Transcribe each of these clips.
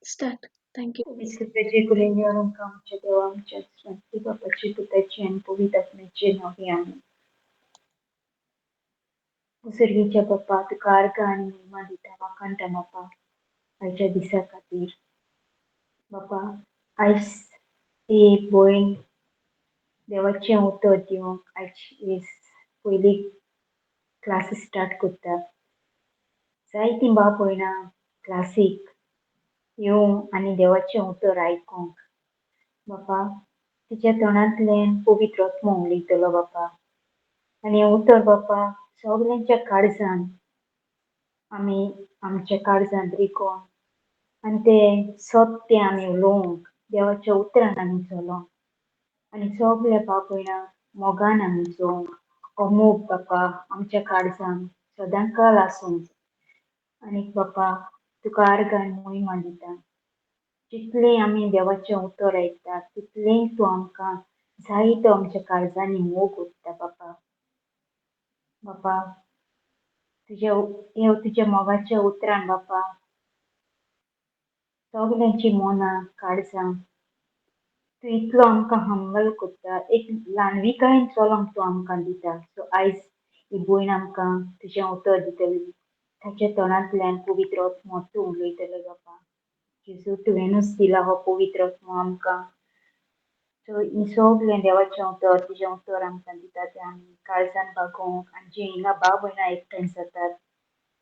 Start. Thank you. विश्वचे कुलेंद्रांक आमच्या देवा आमच्या शांती बापाची पुताची आनी पवित्र आत्म्याचे नांवे आमेन. सर्गीच्या बाप्पा, तुका आर्गां आनी महिमा दिता वाखाणटा बापा आयच्या दिसा खातीर. बापा, आयज ही भयण देवाचें उतर दिवंक आयज पयली क्लासीस स्टार्ट करता. जायतीं बाप भयणां क्लासीक येवं आनी देवाचें उतर आयकूंक. बापा, तिच्या तोंडांतल्यान पवित्र आत्मो उलयतलो बापा, आनी हें उतर बापा सगल्यांच्या काळजान, आमी आमच्या काळजान रिगोवन आनी तें सत्य आमी उलोवंक, देवाच्या उतरान आमी चलोवंक आनी सगल्या बाप भयणां मोगान आमी चोवंक. हो मोग बापा आमच्या काळजान सदांकाळ आसूंक. आनी बापा, तुका आर्गां आनी महिमा दिता. जितलें आमी देवाचें उतर आयकता तितलें तूं आमकां जायतो आमच्या काळजांनी मोग ओतता बापा. बापा, तुज्या तुज्या मोगाच्या उतरान बापा सगल्यांची मनां काळजां तूं इतलो आमकां हंबल करता, एक ल्हानविकायेन चलोंक तूं आमकां दिता. सो आयज ही भयण आमकां तुजें उतर दितली, ताच्या तोंडांतल्यान पवित्र आत्मो तूं उलयतलो बापा. जेजू, तुवेंनूच दिला हो पवित्र आत्मो आमकां. सो ही सगलें देवाचें उतर, तुजें उतर आमकां दिता तें आमी काळजान बागोवंक आनी जीं हिंगा भाव भयणां एकठांय जातात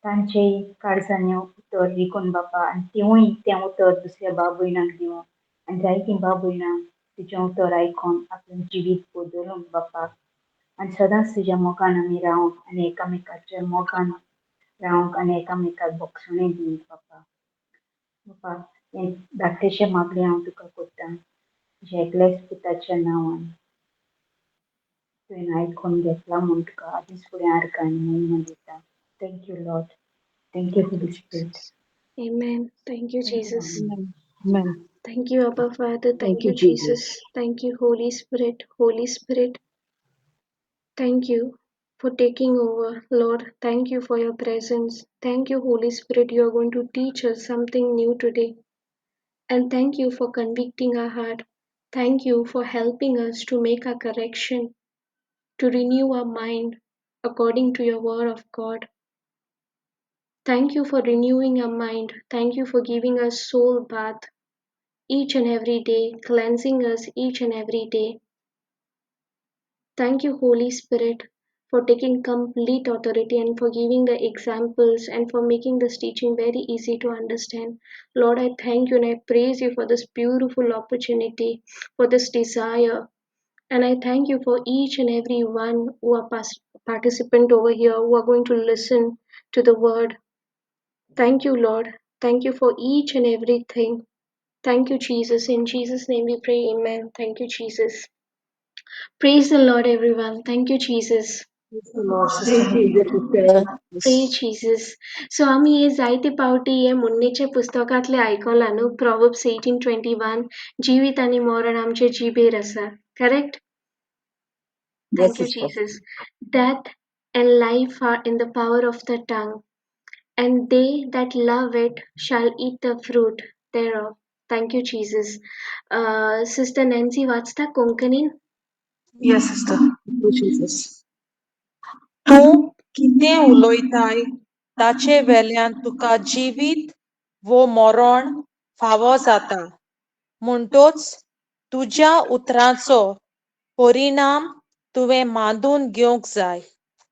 तांचेय काळजांनी उतर रिगोवन बापा, आनी तिवूय तें उतर दुसऱ्या भाव भयणांक दिवंक आनी जायतीं भाव भयणां तुजें उतर आयकून आपलें जिवीत बदलूंक बापा. आनी सदांच तुज्या मोगान आमी रावंक आनी एकामेकाच्या मोगान रावंक आनी एकामेकाक भोगसणें दिवंक बापा. बापा, हें धाकटेशें मागणें हांव तुका करतां तुज्या एकल्याच पुताच्या नांवान. तुवें आयकून घेतला म्हूण तुका आदींच फुडें आर्गां आनी महिमा दिता. Thank you Lord, thank you Holy Spirit. Amen. Thank you, Jesus. Amen. Thank you, Abba Father. Thank Thank you, you, Jesus. Jesus. Thank you, Holy Spirit. Holy Spirit, thank you for taking over, Lord. Thank you for your presence. Thank you, Holy Spirit. You are going to teach us something new today. And thank you for convicting our heart. Thank you for helping us to make our correction, to renew our mind according to your word of God. Thank you for renewing our mind. Thank you for giving us soul bath each and every day, cleansing us each and every day. Thank you, Holy Spirit, for taking complete authority and for giving the examples and for making this teaching very easy to understand. Lord, I thank you and I praise you for this beautiful opportunity, for this desire. And I thank you for each and every one who are participant over here, who are going to listen to the word. Thank you, Lord. Thank you for each and everything. Thank you, Jesus. In Jesus' name we pray. Amen. Thank you, Jesus. Praise the Lord, everyone. Thank you, Jesus. Praise the Lord, Sister. Praise Jesus, sister. Praise Jesus. So आमी हे जायते पावटी हे मुन्नेच्या पुस्तकांतले आयकलां न्हू, proverbs 18:21, जिवीत आनी मरण आमचे जिबेर आसा. Correct? Yes, Thank you, sister. Jesus. Death and life are in the power of the tongue, and they that love it shall eat the fruit thereof. Thank you, Jesus. Sister Nancy वाचता कोंकणीन? Yes, sister. Thank you, Jesus. तूं कितें उलयताय ताचे वेल्यान तुका जिवीत वो मरण फावो जाता, म्हणटोच तुज्या उतरांचो परिणाम तुवें मांदून घेवंक जाय.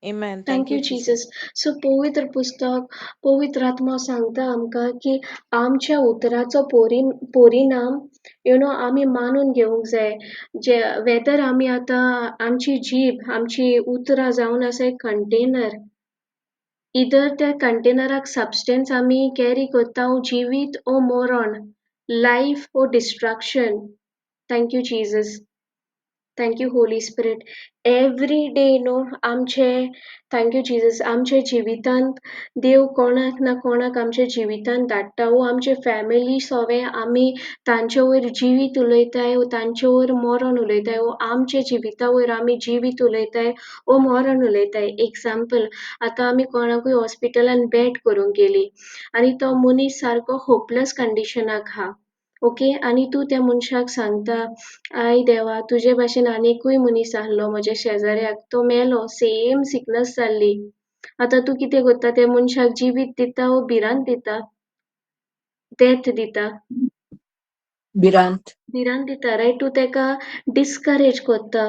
Amen. Thank you, Jesus. So पवित्र पुस्तक, पवित्र आत्मा सांगता आमकां की आमच्या उतराचो परिणाम आमी मानून घेवंक जाय. जे वेदर आमी आतां आमची जीब, आमची उतरां जावन आसा एक कंटेनर, इधर त्या कंटेनराक सबस्टन्स आमी कॅरी करता, जिवीत ओ मरण, लायफ ओ destruction. Thank you Jesus. Thank you Holy Spirit. Every day न्हू आमचे, thank you Jesus, आमच्या जिवितांत देव कोणाक ना कोणाक आमच्या जिवितांत धाडटा वो आमचे फॅमिली सोवे आमी तांचे वयर जिवीत उलयताय वो तांचे वयर मरण उलयताय वो आमच्या जिविता वयर आमी जिवीत उलयताय वो मरण उलयताय. एग्जाम्पल, आतां आमी कोणाकूय हॉस्पिटलान बेट करूंक गेली आनी तो मनीस सारको होपलेस कंडिशनाक आहा, ओके, आनी तूं त्या मनशाक सांगता, I देवा, तुजे भाशेन आनिकूय मनीस आहलो म्हज्या शेजाऱ्याक, तो मेलो, सेम सिकनस जाल्ली. आतां तूं कितें करता? त्या मनशाक जिवीत दिता वो भिरांत दिता, डेथ दिता? भिरांत. भिरांत दिता, रायट? तूं तेका डिस्करेज करता,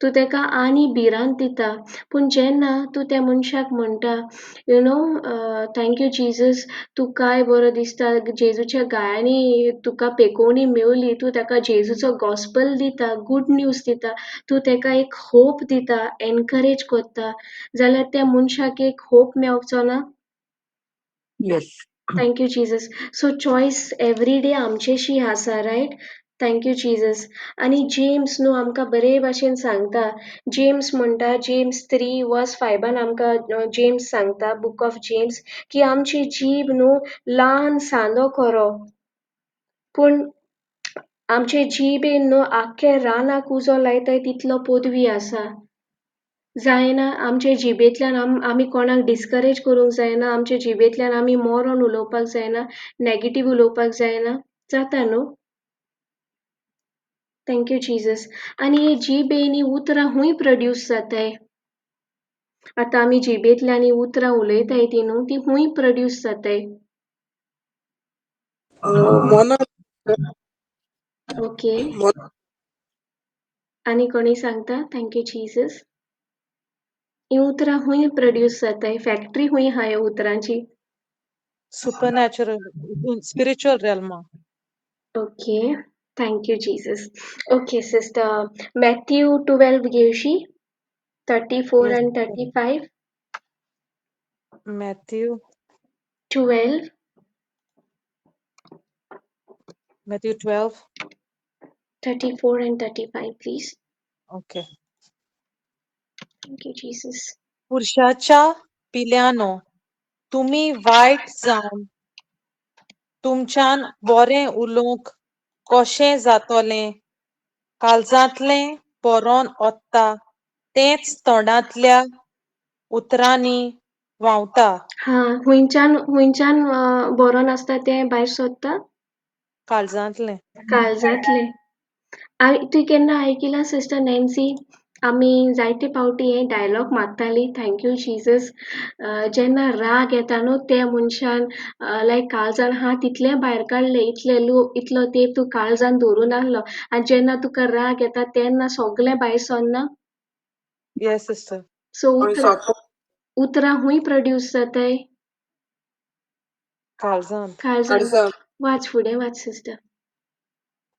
तूं तेका आनी भिरांत दिता. पूण जेन्ना तूं त्या मनशाक म्हणटा, you know, thank you Jesus, तूं काय बरो दिसता, जेजूच्या गायांनी तुका पेकोवणी मेवली, तूं ताका जेजूचो गॉस्पल दिता, गूड न्यूज दिता, तूं तेका एक होप दिता, एनकरेज करता, जाल्यार त्या मनशाक एक होप मेवचो ना? Yes. Thank you Jesus. So choice every day आमचेशी आसा, रायट? Thank you Jesus. आनी जेम्स न्हू आमकां बरे भाशेन सांगता. जेम्स म्हणटा, जेम्स 3 वर्स 5 आमकां जेम्स सांगता, बूक ऑफ जेम्स, की आमची जीब न्हू ल्हान सांदो करो, पूण आमचे जिबेन न्हू आख्खे रानाक उजो लायताय तितलो पदवी आसा. जायना आमचे जिबेंतल्यान आमी कोणाक डिस्करेज करूंक जायना, आमचे जिबेंतल्यान आमी मरण उलोवपाक जायना, नेगेटीव उलोवपाक जायना. जाता न्हू? Thank you Jesus. आनी हे जिबेन ही उतरां खूंय प्रोड्यूस जाताय? आतां आमी जिबेंतल्यान ही उतरां उलयताय ती न्हू, ती खूंय प्रोड्यूस जाताय? ओके, आनी कोणी सांगता? Thank you Jesus. ही उतरां खूंय प्रोड्यूस जाताय? फॅक्टरी खूंय आहा ह्या उतरांची? Supernatural, spiritual realm. Okay, thank you Jesus. Okay sister, Matthew 12 घेवशी, 34 Yes. And 35. Matthew 12. Matthew 12. 34 and 35, please. Okay. Thank you Jesus. पुरुषाच्या पिल्यानो, तुमी वायट जावन तुमच्यान बरें उलोवंक कशें जातलें? काळजांतलें बरोवन ओत्ता तेंच तोंडांतल्या उतरांनी व्हांवता. हा, हुंयच्यान हुंयच्यान बरोवन आसता तें भायर सोदता? काळजांतलें. काळजांतलें. तुवें केन्ना आयकिलां सिस्टर नॅन्सी, आमी जायते फावटी हे डायलॉग मारताली, thank you Jesus, जेन्ना राग येता न्हू त्या मनशान लायक काळजान आहा तितलें भायर काडलें, इतले लो इतलो तेंप तूं काळजान धरून आहलो, आनी जेन्ना तुका राग येता तेन्ना सगलें भायर सरना? Yes sister. सो उतरां उतरां खूंय प्रोड्यूस जाताय? काळजांत. काळजान. वाच, फुडें वाच सिस्टर.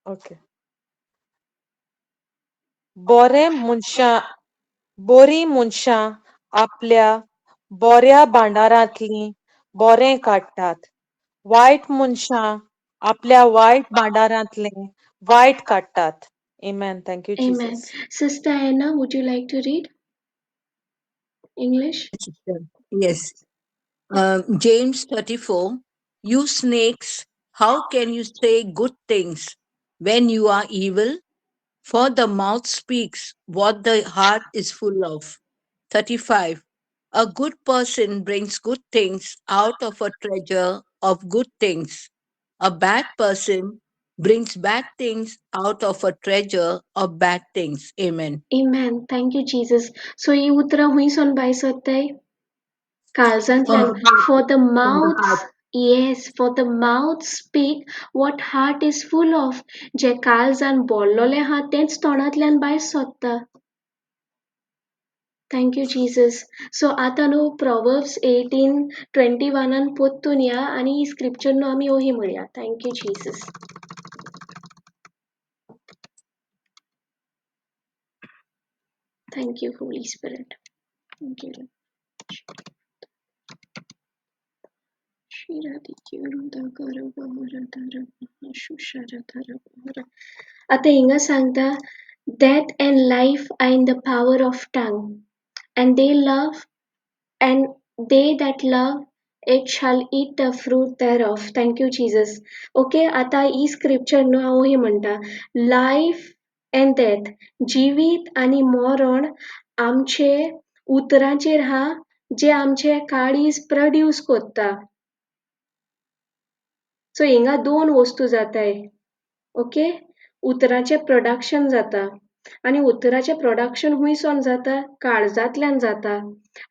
ओके. बरें मनशां, बरीं मनशां आपल्या बऱ्या भांडारांतलीं बरें काडटात, वायट मनशां आपल्या वायट भांडारांतलें वायट काडटात. Amen. Thank you Amen. Jesus. Sister Anna, would you like to read English? Yes. James 34. You snakes, how can you say good things when you are evil? For the mouth speaks what the heart is full of. 35. A good person brings good things out of a treasure of good things. A bad person brings bad things out of a treasure of bad things. Amen. Amen. Thank you, Jesus. So, ही उतरां हुंयसून भायर सोदताय? काळजांतल्यान. For the From the mouth, heart. Yes, for the mouth speak what heart is full of. जे काळजान बोल्लोलें आहा तेंच तोंडांतल्यान भायर सोदता. Thank you Jesus. So आतां न्हू प्रोवर्ब्स 18:21 पोत्तून या आनी ही स्क्रिप्चर न्हू आमी ओही म्हणया. Thank you Jesus. Thank you Holy Spirit. Thank you. आतां हिंगा सांगता, Death and life are in the power of tongue, and they love and they that love it shall eat the fruit thereof. Thank you, Jesus. Okay, आता ही scripture न्हू हांव ही म्हणटा, life and death, जिवीत आनी मरण आमचे उतरांचेर आहा, जे आमचे काळीज प्रोड्यूस कोत्ता. सो हिंगा दोन वस्तू जाताय. ओके, उतराचें प्रोडक्शन जाता आनी उतराचें प्रोडक्शन हुंयसोन जाता? काळजांतल्यान जाता.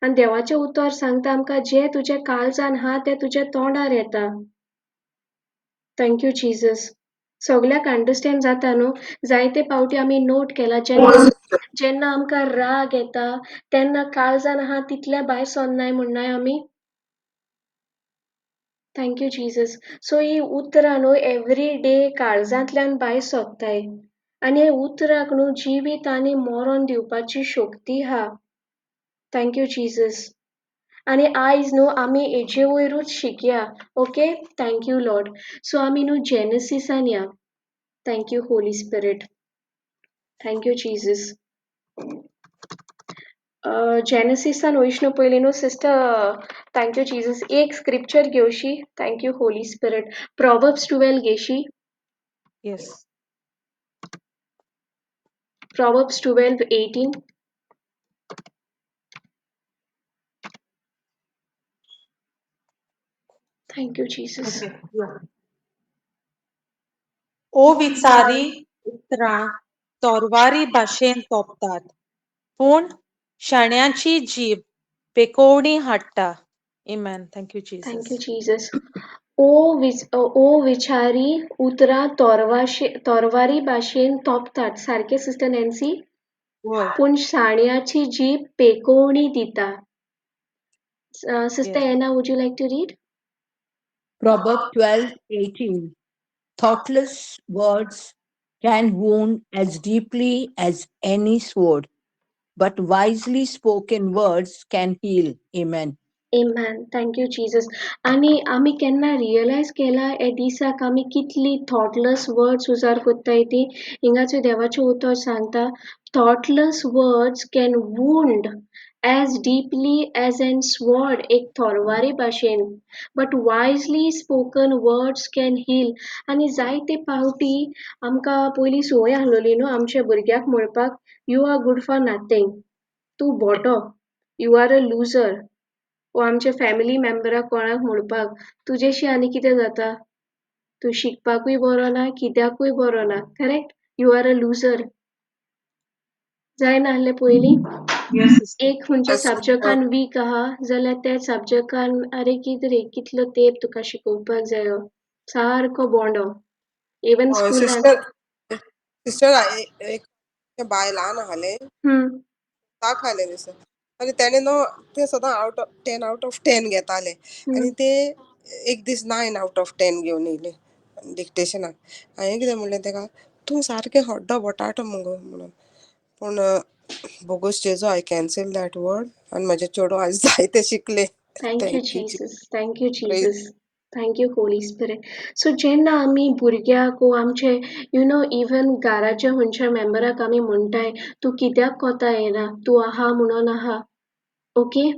आनी देवाचें उतर सांगता आमकां, जें तुज्या काळजान आहा तें तुज्या तोंडार येता. Thank you Jesus. सगल्याक अंडरस्टँड जाता न्हू? जायते फावटी आमी नोट केला, जेन्ना जेन्ना आमकां राग येता तेन्ना काळजान आहा तितलें भायर सरनाय म्हणनाय आमी. Thank you Jesus. सो ही उतरां न्हू एवरी डे काळजांतल्यान भायर सोदताय आनी हे उतराक न्हू जिवीत आनी मरण दिवपाची शक्ती आहा. Thank you Jesus. आनी आयज न्हू आमी हेजे वयरूच शिकया. Okay, thank you Lord. So आमी न्हू जेनसिसान या. Thank you Holy Spirit, thank you Jesus. जेनसिसान वयचे पयलीं न्हू सिस्टर, thank you Jesus, एक स्क्रिप्चर घेवशी. Thank you Holy Spirit. Proverbs 12 घेशी. Yes. Proverbs 12:18. Thank you Jesus. Okay. Yeah. ओ विचारी उतरां तोरवारी भाशेन तोपतात, पूण शाण्याची जीब पेकोवणी हाडटा. Amen. Thank you, Jesus. Thank you Jesus. ओ विचारी उतरां तोरवारी भाशेन तोपतात. सारकें सिस्टर नॅन्सी? वय. पूण शाण्याची जीब पेकोवणी दिता. Sister Yes. Anna, would you like to read? Proverbs 12:18. Thoughtless words can wound as deeply as any sword, but wisely spoken words can heal. Amen. Amen. Thank you, Jesus. आनी आमी केन्ना realise केला हे दिसाक आमी कितली थॉटलेस वर्ड्स उजार कोत्ताय ती? हिंगाचो देवाचें उतर सांगता, thoughtless words can wound as deeply as an sword, एक थोरवारी भाशेन, but wisely spoken words can heal. आनी जायते फावटी आमकां पयलीं संवय आसलोली न्हू आमच्या भुरग्याक म्हणपाक, you are good for nothing, तूं बोटो, you are a loser. वो आमच्या फॅमिली मेंबराक कोणाक म्हणपाक, तुजेशी आनी कितें जाता, तूं शिकपाकूय बरो ना, कित्याकूय बरो ना, correct, you are a loser. जायना आहलें पयलीं? Yes, sister. एक खंयच्या Yes, sister. सब्जॅक्टान वीक आहा जाल्यार त्या सब्जॅक्टान अरे कितें रे कितलो तेंप तुका शिकोवपाक जायो, सारको बोंडो. इवन हय स्कुलान. सिस्टर, सिस्टर, एक बाय ल्हान आहालें, ताक आयलें दिसता, आनी तेणें न्हू तें सदां out of 10 out of 10 घेतालें, आनी ते एक दीस 9 आउट ऑफ 10 घेवन येयलें डिक्टेशनाक. हांवें कितें म्हणलें तेका, तूं सारकें हड्डो बटाटो मुगो म्हणून. पूण बोगोस Jeju, I cancel that word आनी म्हजें चेडूं आयज जायतें शिकलें. Thank you thank you Jesus, thank you praise. Jesus, thank you Holy Spirit. So जेन्ना आमी भुरग्याक वो आमचे you know even घराच्या खंयच्या मेंबराक आमी म्हणटाय, तूं कित्याक कोता येना, तूं आहा म्हणून आहा. Okay,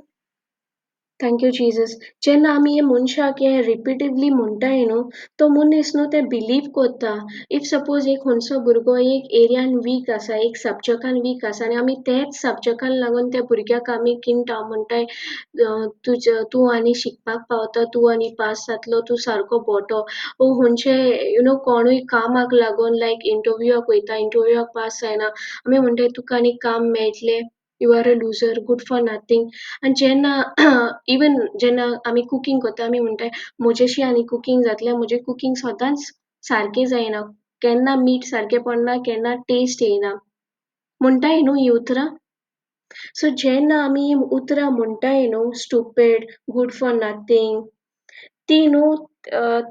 thank you Jesus. जेन्ना आमी हे मनशाक हें रिपिटेडली म्हणटाय न्हू, तो मनीस न्हू तें बिलीव कोत्ता. If suppose एक खंयचो भुरगो एक एरियान वीक आसा, एक सब्जॅक्टान वीक आसा, आनी आमी तेच सब्जॅक्टान लागून त्या भुरग्याक आमी किणटा म्हणटाय, तूं आनी शिकपाक पावता, तूं आनी पास जातलो, तूं सारको बोटो. वो खंयचे you know कोणूय कामाक लागून लायक इंटरव्यूआक वयता, इंटरव्यूआक पास जायना, आमी म्हणटाय तुका आनी काम मेळटलें, you are a loser, good for nothing. आनी जेन्ना इवन जेन्ना आमी कुकींग करता, आमी म्हणटाय म्हजेशी आनी कुकींग जातलें, म्हजें कुकींग सदांच सारकें जायना, केन्ना मीठ सारकें पडना, केन्ना टेस्ट येयना, म्हणटाय न्हू हीं उतरां. सो जेन्ना आमी हीं उतरां म्हणटाय न्हू, स्टुपीड, गुड फॉर नथींग, ती न्हू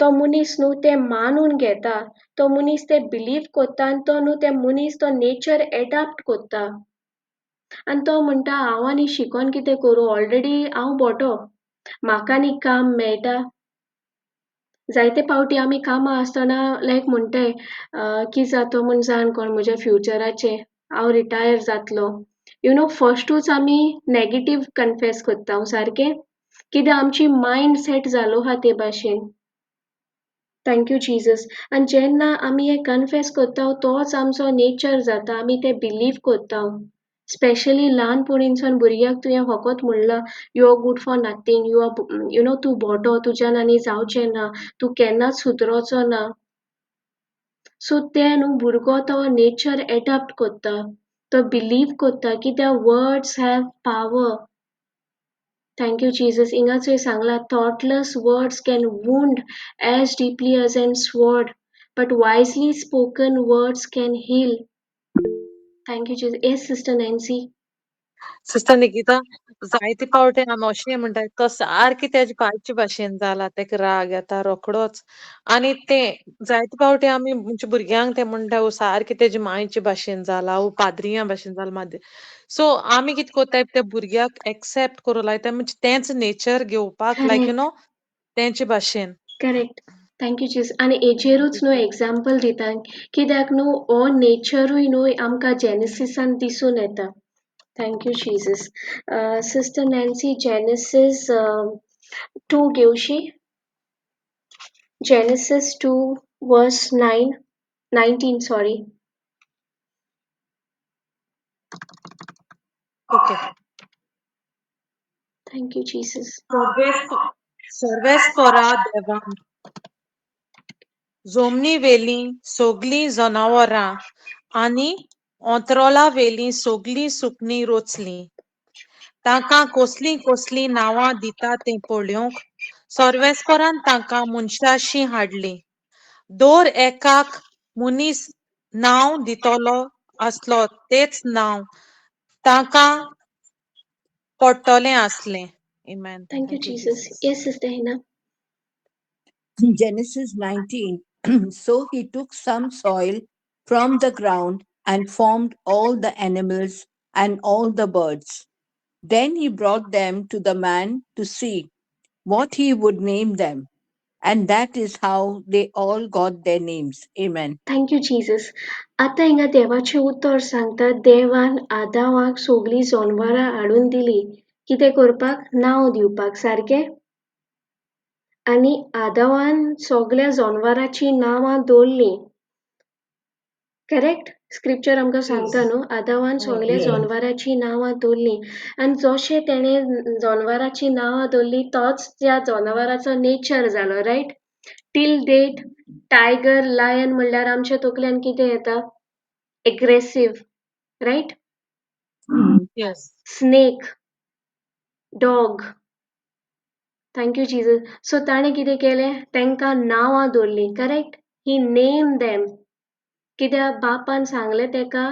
तो मनीस न्हू तें मानून घेता, तो मनीस तें बिलीव कोत्ता, आनी तो न्हू ते मनीस तो नेचर एडाप्ट कोत्ता. आनी तो म्हणटा, हांव आनी शिकोन कितें करूं, ऑलरेडी हांव बोटो, म्हाका आनी काम मेळटा. जायते फावटी आमी कामां आसतना लायक म्हणटाय, कितें जातो म्हूण जाण कोण म्हज्या फ्युचराचें. हांव रिटायर जातलो. You know फर्स्टूच आमी नेगेटीव कन्फेस करता सारकें, कित्याक आमची मायंड सेट जालो आहा ते भाशेन. Thank you Jesus. आनी जेन्ना आमी हें कन्फेस करता तोच आमचो नेचर जाता, आमी तें बिलीव करता. स्पेशली ल्हानपणीनसून भुरग्याक तुवें फकत म्हणलां you are good for nothing, you are you know तूं बोटो, तुज्यान आनी जावचें ना, तूं केन्नाच सुदरोचो ना. सो तें न्हू भुरगो तो नेचर एडप्ट करता, तो बिलीव करता कित्याक words have power. Thank you Jesus. हिंगाचेर सांगलां thoughtless words can wound as deeply as an sword, but wisely spoken words can heal. Thank you Jesus. Yes sister Nancy. Sister Nikita, जायते फावटी आमी अशें म्हणटात तो सारकें तेजे बायचे भाशेन जाला, तेका राग येता रोखडोच. आनी तें जायते फावटी आमी म्हणजे भुरग्यांक तें म्हणटा, ओ सारकें तेजे मांयचे भाशेन जाला, ओ पाद्रियां भाशेन जाला माद्य. सो आमी कितें कोत्ताय त्या भुरग्याक एक्सेप्ट करूं लायता, म्हणजे तेंच नेचर घेवपाक लायक you know तेंचे भाशेन. करेक्ट. Thank you Jesus. आनी हेजेरूच न्हू एग्जाम्पल दिता, कित्याक न्हू हो नेचरूय न्हू आमकां जेनेसिसान दिसून येता. Thank you Jesus. Sister Nancy, Genesis 2 घेवशी? Genesis 2 verse 9 19 sorry. Okay. Thank you Jesus. सर्वेस्परा देवान जमनी वेलीं सगलीं जनावरां आनी अंतरोळा वेलीं सगलीं सुकणीं रचलीं. तांकां कसलीं कसलीं नांवां दिता तें पळोवंक सर्वेस्परान तांकां मनशाशी हाडलीं. दर एकाक मनीस नांव दितलो आसलो तेच नांव तांकां पडटलें आसलें. Amen. Thank you Jesus. Yes sister Hina. Genesis 19. So he took some soil from the ground and formed all the animals and all the birds. Then he brought them to the man to see what he would name them. And that is how they all got their names. Amen. Thank you Jesus. आतां हिंगा देवाचें उतर सांगता, देवान आदावाक सगलीं जनवरां हाडून दिली कितें करपाक? नांव दिवपाक, सारकें? आनी आदावान सगल्या जनवरांचीं नांवां दवरलीं. करेक्ट? स्क्रिप्चर आमकां सांगता न्हू, आदावान सगल्या जनवरांचीं नांवां दवरलीं आनी जशें तेणें जनवरांचीं नांवां दवरलीं तोच त्या जनावराचो नेचर जालो, right? Till date tiger, lion म्हणल्यार आमच्या तकल्यान कितें येता? Aggressive, right? Yes. Snake, dog. Thank you Jesus. So ताणें कितें केलें? तांकां नांवां दवरलीं, करेक्ट? ही नेम देम. कित्याक बापान सांगलें तेका,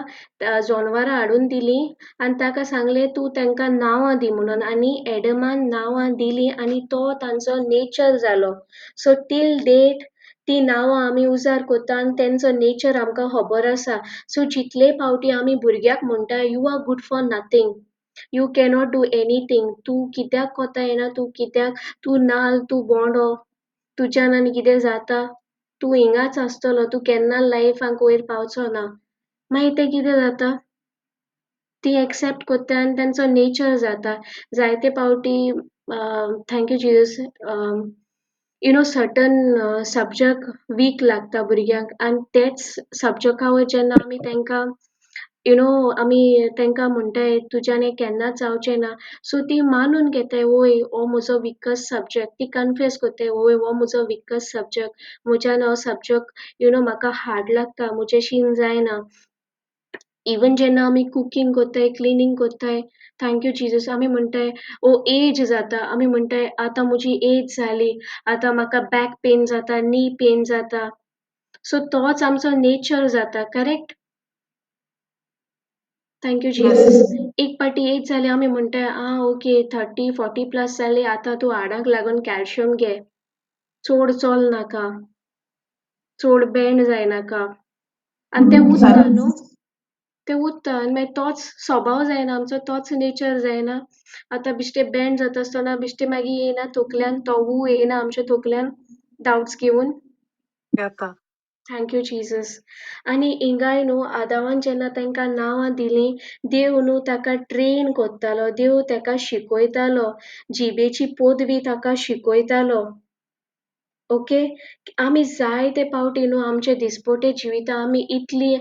जनवरां हाडून दिलीं आनी ताका सांगलें तूं तांकां नांवां दी म्हणून, आनी एडमान नांवां दिलीं आनी तो तांचो नेचर जालो. सो टील डेट ती नांवां आमी उजार करता आनी तेंचो नेचर आमकां खबर आसा. सो जितले फावटी आमी भुरग्याक म्हणटा you are good for nothing, you cannot do anything, तूं कित्याक कोता येना, तूं कित्याक, तूं नाल, तूं बोंडो, तुज्यान आनी कितें जाता, तूं हिंगाच आसतलो, तूं केन्ना लायफाक वयर पावचो ना. मागीर तें कितें जाता, ती एक्सेप्ट करता आनी तेंचो नेचर जाता. जायते फावटी thank you Jesus, you know certain subject weak लागता भुरग्यांक आनी तेच सब्जॅक्टा वयर जेन्ना आमी तांकां you know आमी तांकां म्हणटाय तुज्यान हें केन्नाच जावचें ना, सो ती मानून घेताय, वय हो म्हजो विकस्ट सब्जॅक्ट. ती कन्फेस करताय, वय हो म्हजो विकस्ट सब्जॅक्ट, म्हज्यान हो सब्जॅक्ट you know म्हाका हार्ड लागता, म्हजेशीन जायना. इवन जेन्ना आमी कुकींग करताय, क्लिनींग करताय, thank you Jesus, आमी म्हणटाय ओ एज जाता, आमी म्हणटाय आतां म्हजी एज जाली, आतां म्हाका बॅक पेन जाता, नी पेन जाता. सो तोच आमचो नेचर जाता, correct? Thank you Jesus. एक पाटी एज जाली आमी म्हणटाय आं ओके 30 40 प्लस जाली, आतां तूं हाडाक लागून कॅल्शियम घे, चड चल नाका, चड बेंड जायनाका, आनी तें उरता न्हू, तें उरता आनी मागीर तोच स्वभाव जायना आमचो, तोच नेचर जायना. आतां बिश्टे बेंड जाता आसतना बिश्टे मागीर येयना तकल्यान, तोवूय येयना आमच्या तकल्यान डावट्स घेवन येता. Thank you Jesus. आनी हिंगाय न्हू आदावान जेन्ना तांकां नांवां दिलीं, देव न्हू ताका ट्रेन कोत्तालो, देव ताका शिकयतालो, जिबेची पदवी ताका शिकयतालो. ओके, आमी जायते पावटी न्हू आमचे दिसपटे जिविता आमी इतली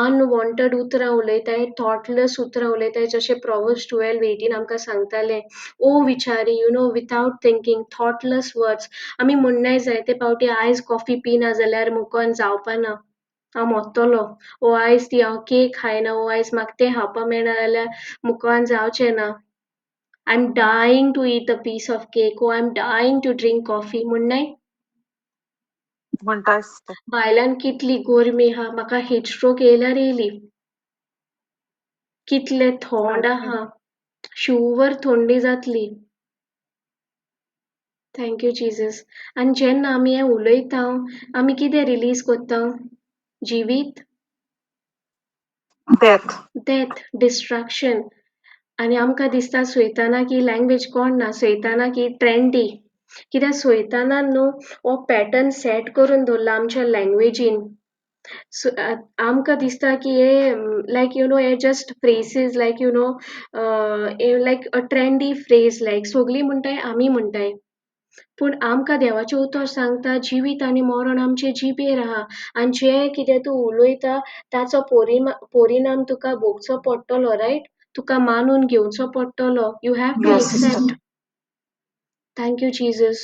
अनवॉन्टेड उतरां उलयताय, थॉटलेस उतरां उलयताय, जशें प्रोवर्ब्स 12:18 आमकां सांगतालें, ओ विचारी, you know, without thinking, thoughtless words. आमी म्हणनाय जायते पावटी, आयज कॉफी पिना जाल्यार मुकोन जावपाना, हांव मोत्तलो, ओ आयज ती हांव केक खायना, ओ आयज म्हाका तें खावपा मेळना जाल्यार मुकोन जावचें ना. I am dying to eat a piece of cake, oh I am dying to drink coffee म्हणनाय. म्हणटा सिस्टर. भायल्यान कितली गोरमी आहा, म्हाका हीट स्ट्रोक येयल्यार येयली. कितले थोंड सारकें. आहा, शुवर थंडी जातली. Thank you Jesus. आनी जेन्ना आमी हें उलयता, आमी कितें रिलीज कोत्ता? जिवीत, डेथ. Death, destruction. आनी आमकां दिसता सैतानाक ही लँग्वेज कोण ना, सैतानाक ही ट्रेंडी. कित्याक सैतानान न्हू हो पॅटर्न सेट करून दवरला आमच्या लँग्वेजीन. आमकां दिसता की हे लायक you know हे just phrases, like you know like a trendy phrase, like सगळीं म्हणटाय, आमी म्हणटाय. पूण आमकां देवाचें उतर सांगता, जिवीत आनी मरण आमचे जिबेर आहा, आनी जें कितें तूं उलयता ताचो परिणाम तुका भोगचो पडटलो, रायट? तुका मानून घेवचो पडटलो. You have to yes sister. Accept. Thank you Jesus.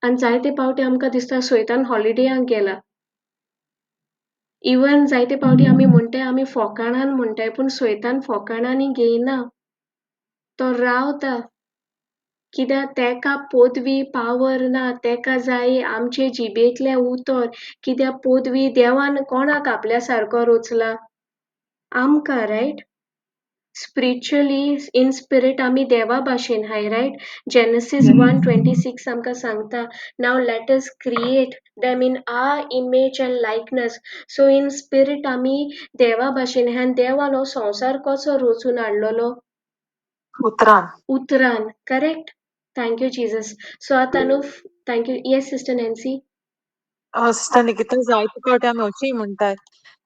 आनी जायते पावटी आमकां दिसता सैतान हॉलिडेयाक गेला. इवन जायते पावटी आमी म्हणटाय, आमी फोकाणान म्हणटाय, पूण सैतान फोकाणांनी घेयना, तो रावता. कित्याक तेका पदवी पावर ना, तेका जाय आमचे जिबेंतलें उतर. कित्याक पदवी देवान कोणाक आपल्या सारको रचला? आमकां, रायट? स्पिरिच्युअली इन स्पिरीट आमी देवा भाशेन हाय, रायट? जेनेसीस 1:26 आमकां सांगता, now let us create them in our image and likeness. So in spirit आमी देवा भाशेन आहाय, आनी देवान हो संवसार कसो रचून हाडलेलो? उतरान. उतरान, correct? Thank you Jesus. So आतां न्हू, thank you. Yes sister Nancy. Sister Nikita, जायते फावटी आमी अशीय म्हणटाय,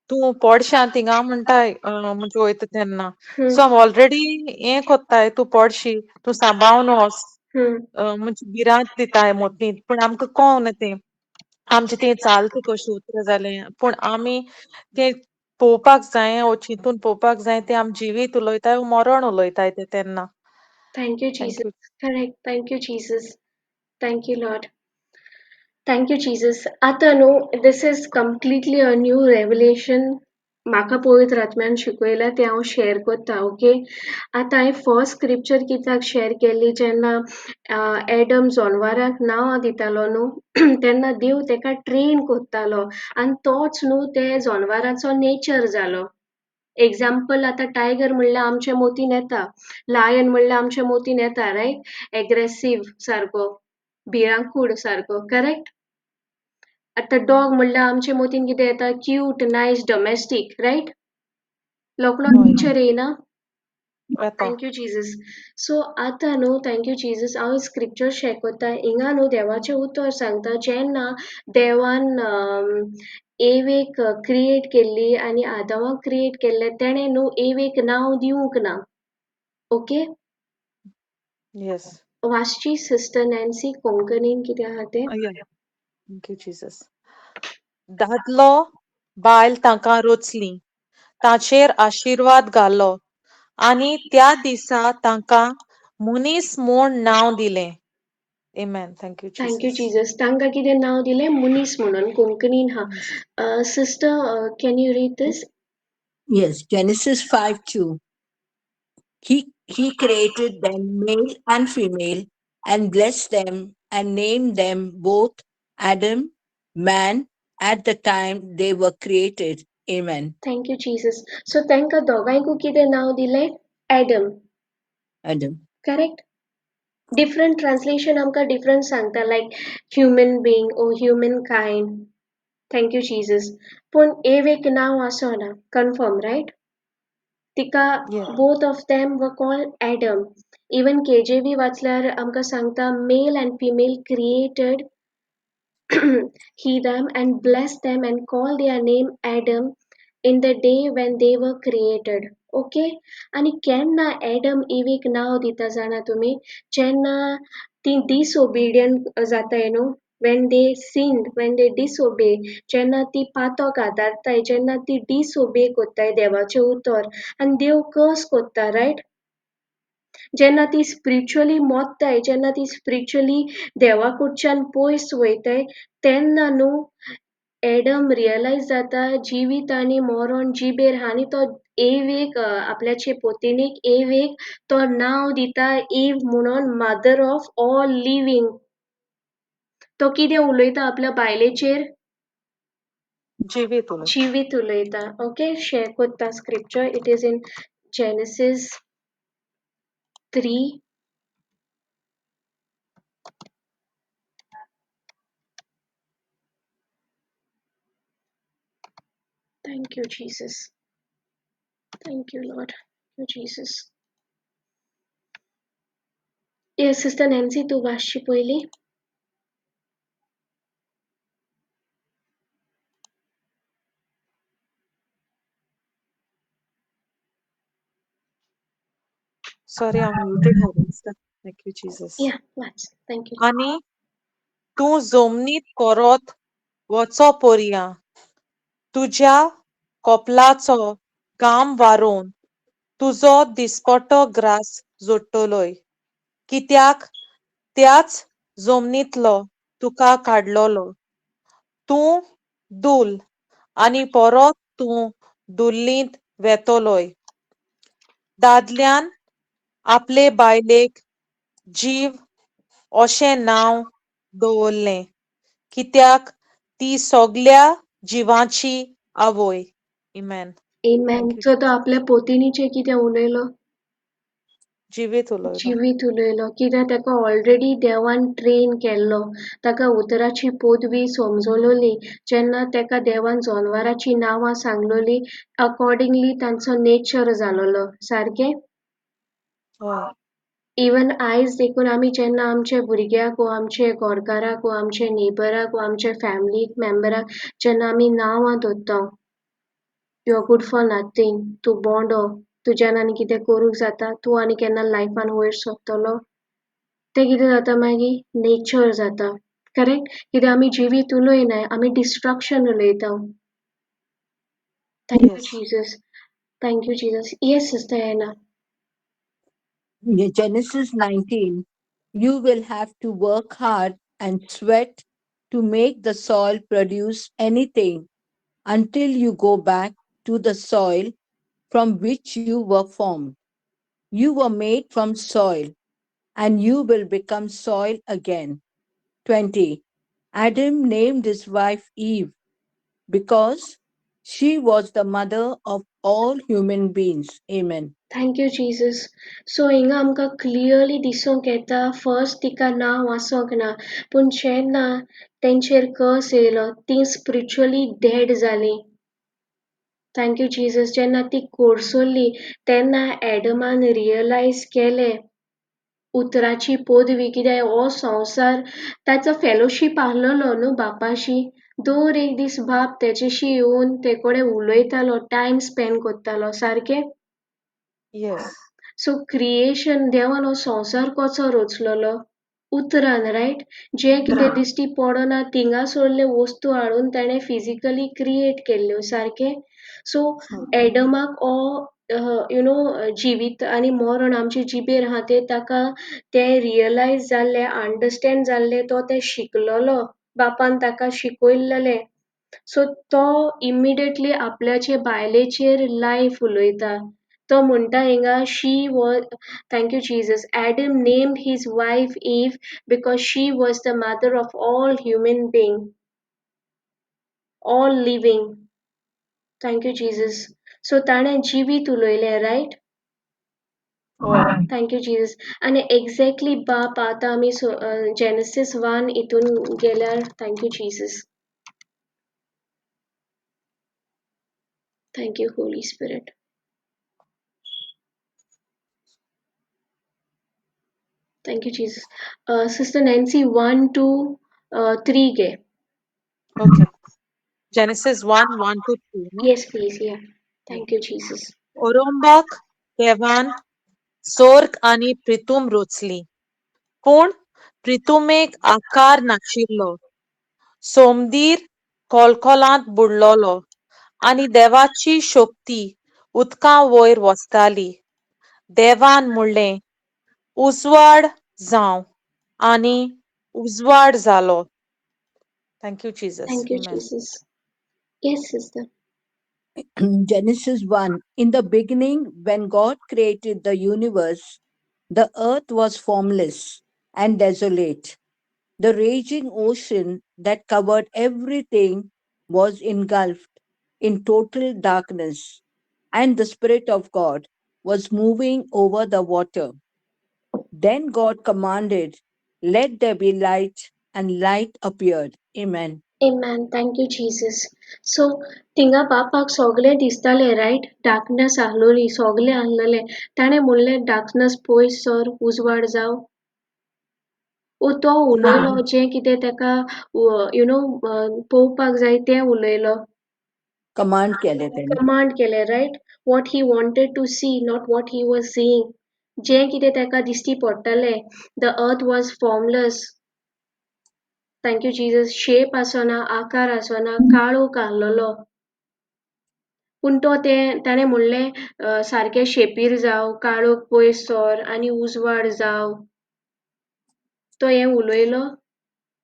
तूं पडशा थिंगा म्हणटाय, म्हणजे वयता तेन्ना. सो हांव ऑलरेडी हें कोत्ताय, तूं पडशी, तूं सांबाळून वच, म्हणजे भिरांत दिताय मोतींत, पूण आमकां कोण तें आमचें तें चालता कशें उतरां जालें, पूण आमी तें पळोवपाक जाय, ओ चिंतून पळोवपाक जाय, तें आमी जिवीत उलयताय वो मरण उलयताय तें तेन्ना. Thank you thank you. Jesus. Correct. Thank you Jesus. Thank you Lord. Thank you Jesus. आतां न्हू, this is completely a new revelation. म्हाका पवित्र आत्म्यान शिकयलां तें हांव शेअर करता, ओके? आतां हांवें फर्स्ट स्क्रिप्चर कित्याक शेअर केल्ली, जेन्ना एडम जनवरांक नांवां दितालो न्हू, तेन्ना देव तेका ट्रेन करतालो, आनी तोच न्हू ते जनवराचो नेचर जालो. एग्जाम्पल, आतां टायगर म्हणल्यार आमच्या मोतीन येता, लायन म्हणल्यार आमच्या मोतीन येता, रायट? एग्रेसीव सारको, भिरांकूळ सारको, करेक्ट? आतां डॉग म्हणल्यार आमच्या मोतीन कितें येता? Cute, nice, domestic, right? लोकडो हय. नेचर येयना? येता. Thank you Jesus. सो आतां न्हू, thank you Jesus, हांव स्क्रिप्चर शेअर करता. हिंगा न्हू देवाचें उतर सांगता, जेन्ना देवान एवेक क्रिएट केल्ली आनी आदावाक क्रिएट केल्लें, तेणें न्हू एवेक नांव दिवंक ना, ओके? येस. वाचची सिस्टर नॅन्सी कोंकणीन कितें आहा तें. या, thank you Jesus. दादलो बायल तांकां रचलीं, ताचेर आशिर्वाद घालो आनी त्या दिसा तांकां मनीस म्हूण नांव दिलें. Amen. Thank you thank you Jesus. Jesus. तांकां कितें नांव दिलें? मनीस म्हणून कोंकणीन हा. Sister, can you read this? Yes, Genesis 5:2. He created them male and female and blessed them and named them both Adam, man, at the time they were created. Amen. Thank you Jesus. So तांकां दोगांयकूय कितें नांव दिलें? Adam. Adam. Correct? Different translation आमकां different सांगता, like human being or human kind. Thank you Jesus. पूण awake नांव आसना confirm, right? तिका Yes. Both of them were called Adam. Even KJV वाचल्यार आमकां सांगता, male and female created He them and blessed them and called their name Adam in the day when they were created. Okay, आनी केन्ना Adam इवीक नांव दिता जाणा तुमी? जेन्ना ती डिसओबिडियंट जाताय न्हू, when they sinned, when they disobey, जेन्ना ती पातक आदारताय, जेन्ना ती डिसओबे कोत्ताय देवाचें उतर आनी देव कर्स कोत्ता, रायट? जेन्ना ती स्पिरिच्युअली मोत्ताय, जेन्ना ती स्पिरिच्युअली देवा कडच्यान पयस वयताय, तेन्ना न्हू एडम रियलायज जाता जिवीत आनी मरण जिबेर आहा आनी तो एवेक आपल्याचे पोतिणीक एवेक तो नांव दिता एव म्हणून, मदर ऑफ ऑल लिव्हींग. तो कितें उलयता आपल्या बायलेचेर? जिवीत उलयता. जिवीत उलयता. ओके, शेअर कोत्ता scripture. It is in Genesis 3. Thank you Jesus, thank you Lord, thank you Jesus. Yes sister Nancy, तूं वाचशी पयली. सॉरी, हांव म्युटेड आहा. Thank you Jesus. या, वाच. Thank you. आनी तूं जमनीत परत वचो पोरया, तुज्या कोपलाचो घाम वारोवन तुजो दिसपटो ग्रास जोडटलोय, कित्याक त्याच जमनींतलो तुका काडलोलो. तूं धूल आनी परत तूं धुल्लींत वेतलोय. दादल्यान आपले बायलेक जीव अशें नांव दवरलें, कित्याक ती सगल्या जिवांची आवय. Amen. Amen. Thank you. So तो आपल्या पोतिणीचेर कितें उलयलो? जिवीत उलयलो. जिवीत उलयलो. कित्याक ताका ऑलरेडी देवान ट्रेन केल्लो, ताका उतराची पदवी समजलोली. जेन्ना ताका देवान जनवराची नांवां सांगलोली, अकॉर्डिंगली तांचो नेचर जालोलो. सारकें? हय. इवन आयज देखून आमी जेन्ना आमच्या भुरग्याक वो आमचे घरकाराक वो आमचे नेबराक वो आमचे फॅमिली मेंबराक जेन्ना आमी नांवां दवरता, you are good for nothing, तूं बोंडो, तुज्यान आनी कितें करूंक जाता, तूं आनी केन्ना लायफान वयर सरतलो, तें कितें जाता मागीर नेचर जाता. करेक्ट? कित्याक आमी जिवीत उलयनाय, आमी डिस्ट्रक्शन उलयता. Thank you Yes. Jesus, thank you Jesus. Yes sister Anna. Genesis 19, you will have to work hard and sweat to make the soil produce anything until you go back to the soil from which you were formed. You were made from soil, and you will become soil again. 20. Adam named his wife Eve because she was the mother of all human beings. Amen. Thank you Jesus. So हिंगा आमकां clearly दिसूंक येता, first तिका नांव आसोंक ना, पूण जेन्ना तेंचेर कर्स येयलो ती स्पिरिच्युअली डेड जाली. Thank you Jesus. जेन्ना ती कोर्सोली तेन्ना एडमान रियलायज केलें उतराची पदवी, कित्याक हो संवसार ताचो फेलोशीप आहलोलो न्हू बापाशी. दर एक दीस बाप तेजेशी येवन ते कडेन उलयतालो, टायम स्पेंड करतालो. सारकें? Yes. सो क्रिएशन देवान हो संवसार कसो रचलोलो? उतरान, रायट? जें कितें दिश्टी पडना थिंगासरले वस्तू हाडून ताणें फिजिकली क्रिएट केल्ल्यो. सारकें? सो एडमाक हो you know जिवीत आनी मरण आमचे जिबेर आहा तें ताका तें रियलायज जाल्लें, अंडरस्टँड जाल्लें, तो तें शिकलोलो, बापान ताका शिकयल्लें. सो तो इमिडिएटली आपल्याचे बायलेचेर लायफ उलयता. तो म्हणटा हिंगा, she was, thank you Jesus, Adam named his wife Eve because she was the mother of all human being, all living. Thank you Jesus. So ताणें जिवीत उलयलें, रायट? हय. Thank you Jesus. आनी exactly बाप आतां आमी जेनेसीस 1 हितून गेल्यार, thank you Jesus, thank you Holy Spirit, thank you Jesus. Sister Nancy 1 2 3 गे. Okay. Genesis 1:1-3 न्हू? Yes please, yeah. Thank you Jesus. ओरोंबाक देवान सोर्ग आनी प्रितूम रचली, पूण प्रितुमेक आकार नाशिल्लो. सोमदीर कोलकोलांत बुडलोलो आनी देवाची शक्ती उदका वयर वसताली. देवान म्हणलें, उजवाड जावं, आनी उजवाड जालो. Thank you Jesus. Thank you Amen. Jesus. Yes sister. Genesis 1. In the beginning, when God created the universe, the earth was formless and desolate. The raging ocean that covered everything was engulfed in total darkness, and the Spirit of God was moving over the water. Then God commanded, "Let there be light," and light appeared. Amen. Amen. Thank you, Jesus. So, थिंगा बापाक सोगलें दिसतालें, right? Darkness आहलोली, सोगलें आहलेलें. ताणें म्हणलें darkness पयस sir, उजवाड जावं. ओ तो ना. उलयलो जें कितें ताका you know पळोवपाक जाय तें उलयलो. Command केलें तेणें. कमांड केलें, right? What he wanted to see, not what he was seeing. जें कितें ताका दिश्टी पडटालें, the earth was formless. Thank you Jesus. Shape आसना, आकार आसना, काळोख आहलोलो. पूण तो तें ताणें म्हणलें सारकें शेपीर जावं, काळोख पयस सर आनी उजवाड जावं. तो हें उलयलो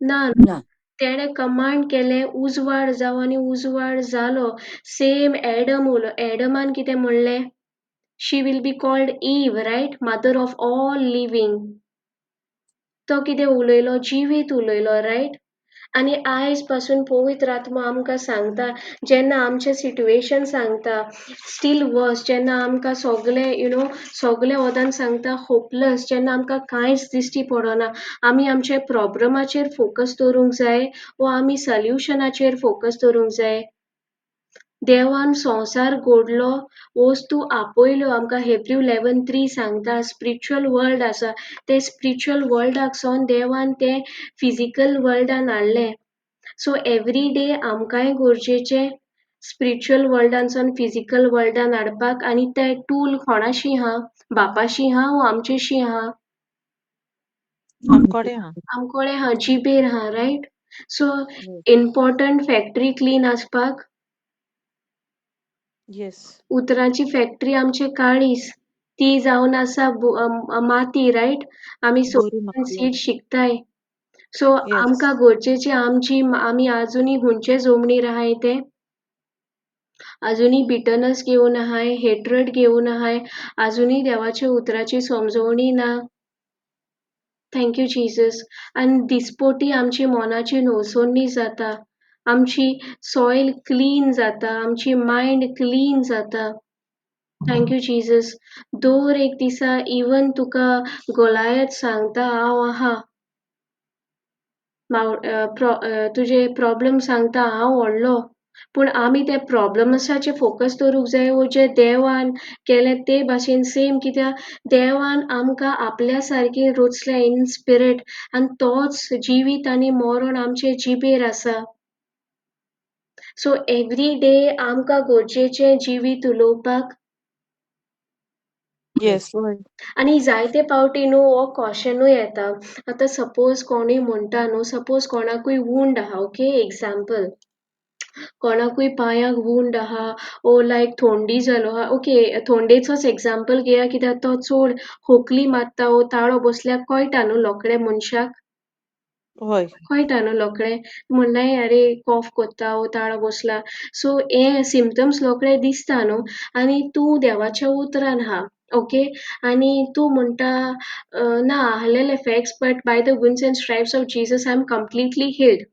ना. ना. तेणें कमांड केलें उजवाड जावं आनी उजवाड जालो. सेम एडम उलो एडमान कितें म्हणलें? She will be called Eve, right? Mother of all living. तो कितें उलयलो? जिवीत उलयलो, रायट? आनी आयज पासून पवित्र आत्मो आमकां सांगता, जेन्ना आमचें सिट्युएशन सांगता स्टील वर्स, जेन्ना आमकां सगलें you know सगलें वदान सांगता होपलेस, जेन्ना आमकां कांयच दिश्टी पडना, आमी आमच्या प्रॉब्लमाचेर फोकस दवरूंक जाय वो आमी सॉल्युशनाचेर फोकस दवरूंक जाय? देवान संवसार घडलो, वस्तू आपयल्यो आमकां. हेब्रू 11:3 सांगता स्पिरिच्युअल वर्ल्ड आसा, ते स्पिरिच्युअल वर्ल्डाक सावन देवान तें फिजिकल वर्ल्डान हाडलें. सो एवरी डे आमकांय गरजेचें स्पिरिच्युअल वर्ल्डान सावन फिजिकल वर्ल्डान हाडपाक. आनी तें टूल कोणाशी आहा? बापाशी आहा वो आमचेशी आहा? आमकोडे आहा. आमकोडे आहा, जिबेर आहा, right? So important factory clean आसपाक. येस. उतरांची फॅक्टरी आमचे काळीस, ती जावन आसा माती, रायट? आमी बरी माती. सीड शिकताय. So yes. आमकां गरजेचें आमची आमी आजुनी हुंयचे जमनीर आहाय तें आजुनी बिटरनस घेवन आहाय, हेट्रड घेवन आहाय, आजुनी देवाच्या उतराची समजवणी ना. Thank you Jesus. आनी दिसपोटी आमची मनाची नवसोणी जाता, आमची सॉयल क्लीन जाता, आमची मायंड क्लीन जाता. Thank you Jesus. दर एक दिसा इवन तुका गोलायत सांगता हांव आहा, तुजे प्रॉब्लम सांगता हांव व्हडलो, पूण आमी ते प्रॉब्लम्साचेर फोकस दवरूंक जाय वो जे देवान केलें ते भाशेन सेम. कित्याक देवान आमकां आपल्या सारकी रचल्या इन स्पिरीट, आनी तोच जिवीत आनी मरण आमचे जिबेर आसा. सो एवरी डे आमकां गरजेचें जिवीत उलोवपाक. येस. आनी जायते पावटी न्हू हो क्वेश्चनूय येता. आतां सपोज कोणूय म्हणटा न्हू, सपोज कोणाकूय वूंड आहा, ओके, एग्जाम्पल कोणाकूय पांयाक वूंड आहा ओ लायक थोंडी जालो आहा, ओके थोंडेचोच एग्जाम्पल घेया कित्याक तो चड खोकली मारता वो ताळो बसल्यार कळटा न्हू लोकड्या मनशाक. हय. कळटा न्हू लोकडें म्हणलें अरे कॉफ कोत्ता वो ताळो बसला. सो हे सिमटम्स लोकडे दिसता न्हू. आनी तूं देवाच्या उतरान आहा, ओके, आनी तूं म्हणटा ना आहलेले facts, but by the wounds and stripes of Jesus I am completely healed.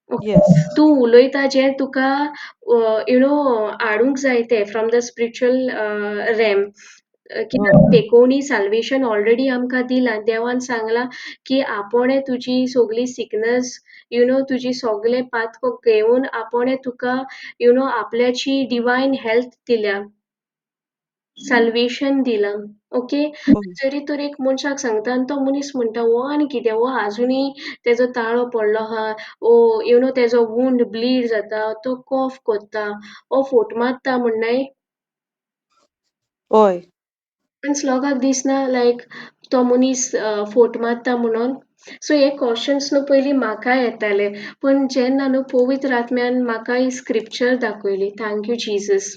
Yes. तूं उलयता जें तुका you know हाडूंक जाय तें फ्रॉम the spiritual RAM. कित्याक पेकोवणी साल्वेशन ऑलरेडी आमकां दिलां. देवान सांगलां की आपोणे तुजी सगली सिकनस you know तुजी सगलें पातको घेवन आपोणे तुका you know आपल्याची डिवायन हेल्थ दिल्या. साल्वेशन दिलां, ओके? हय. जरी तर एक मनशाक सांगता आनी तो मनीस म्हणटा, हो आनी कितें, हो आजुनूय तेजो ताळो पडलो आहा, ओ you know तेजो वूंड ब्लीड जाता, तो कॉफ कोत्ता, हो फोट मारता म्हणनाय. हय. आनी लोकांक दिसना लायक तो मनीस फोट मारता म्हणून. सो हे क्वेश्चन्स न्हू पयलीं म्हाका येताले, पूण जेन्ना न्हू पवित्र आत्म्यान म्हाका ही स्क्रिप्चर दाखयली. Thank you Jesus.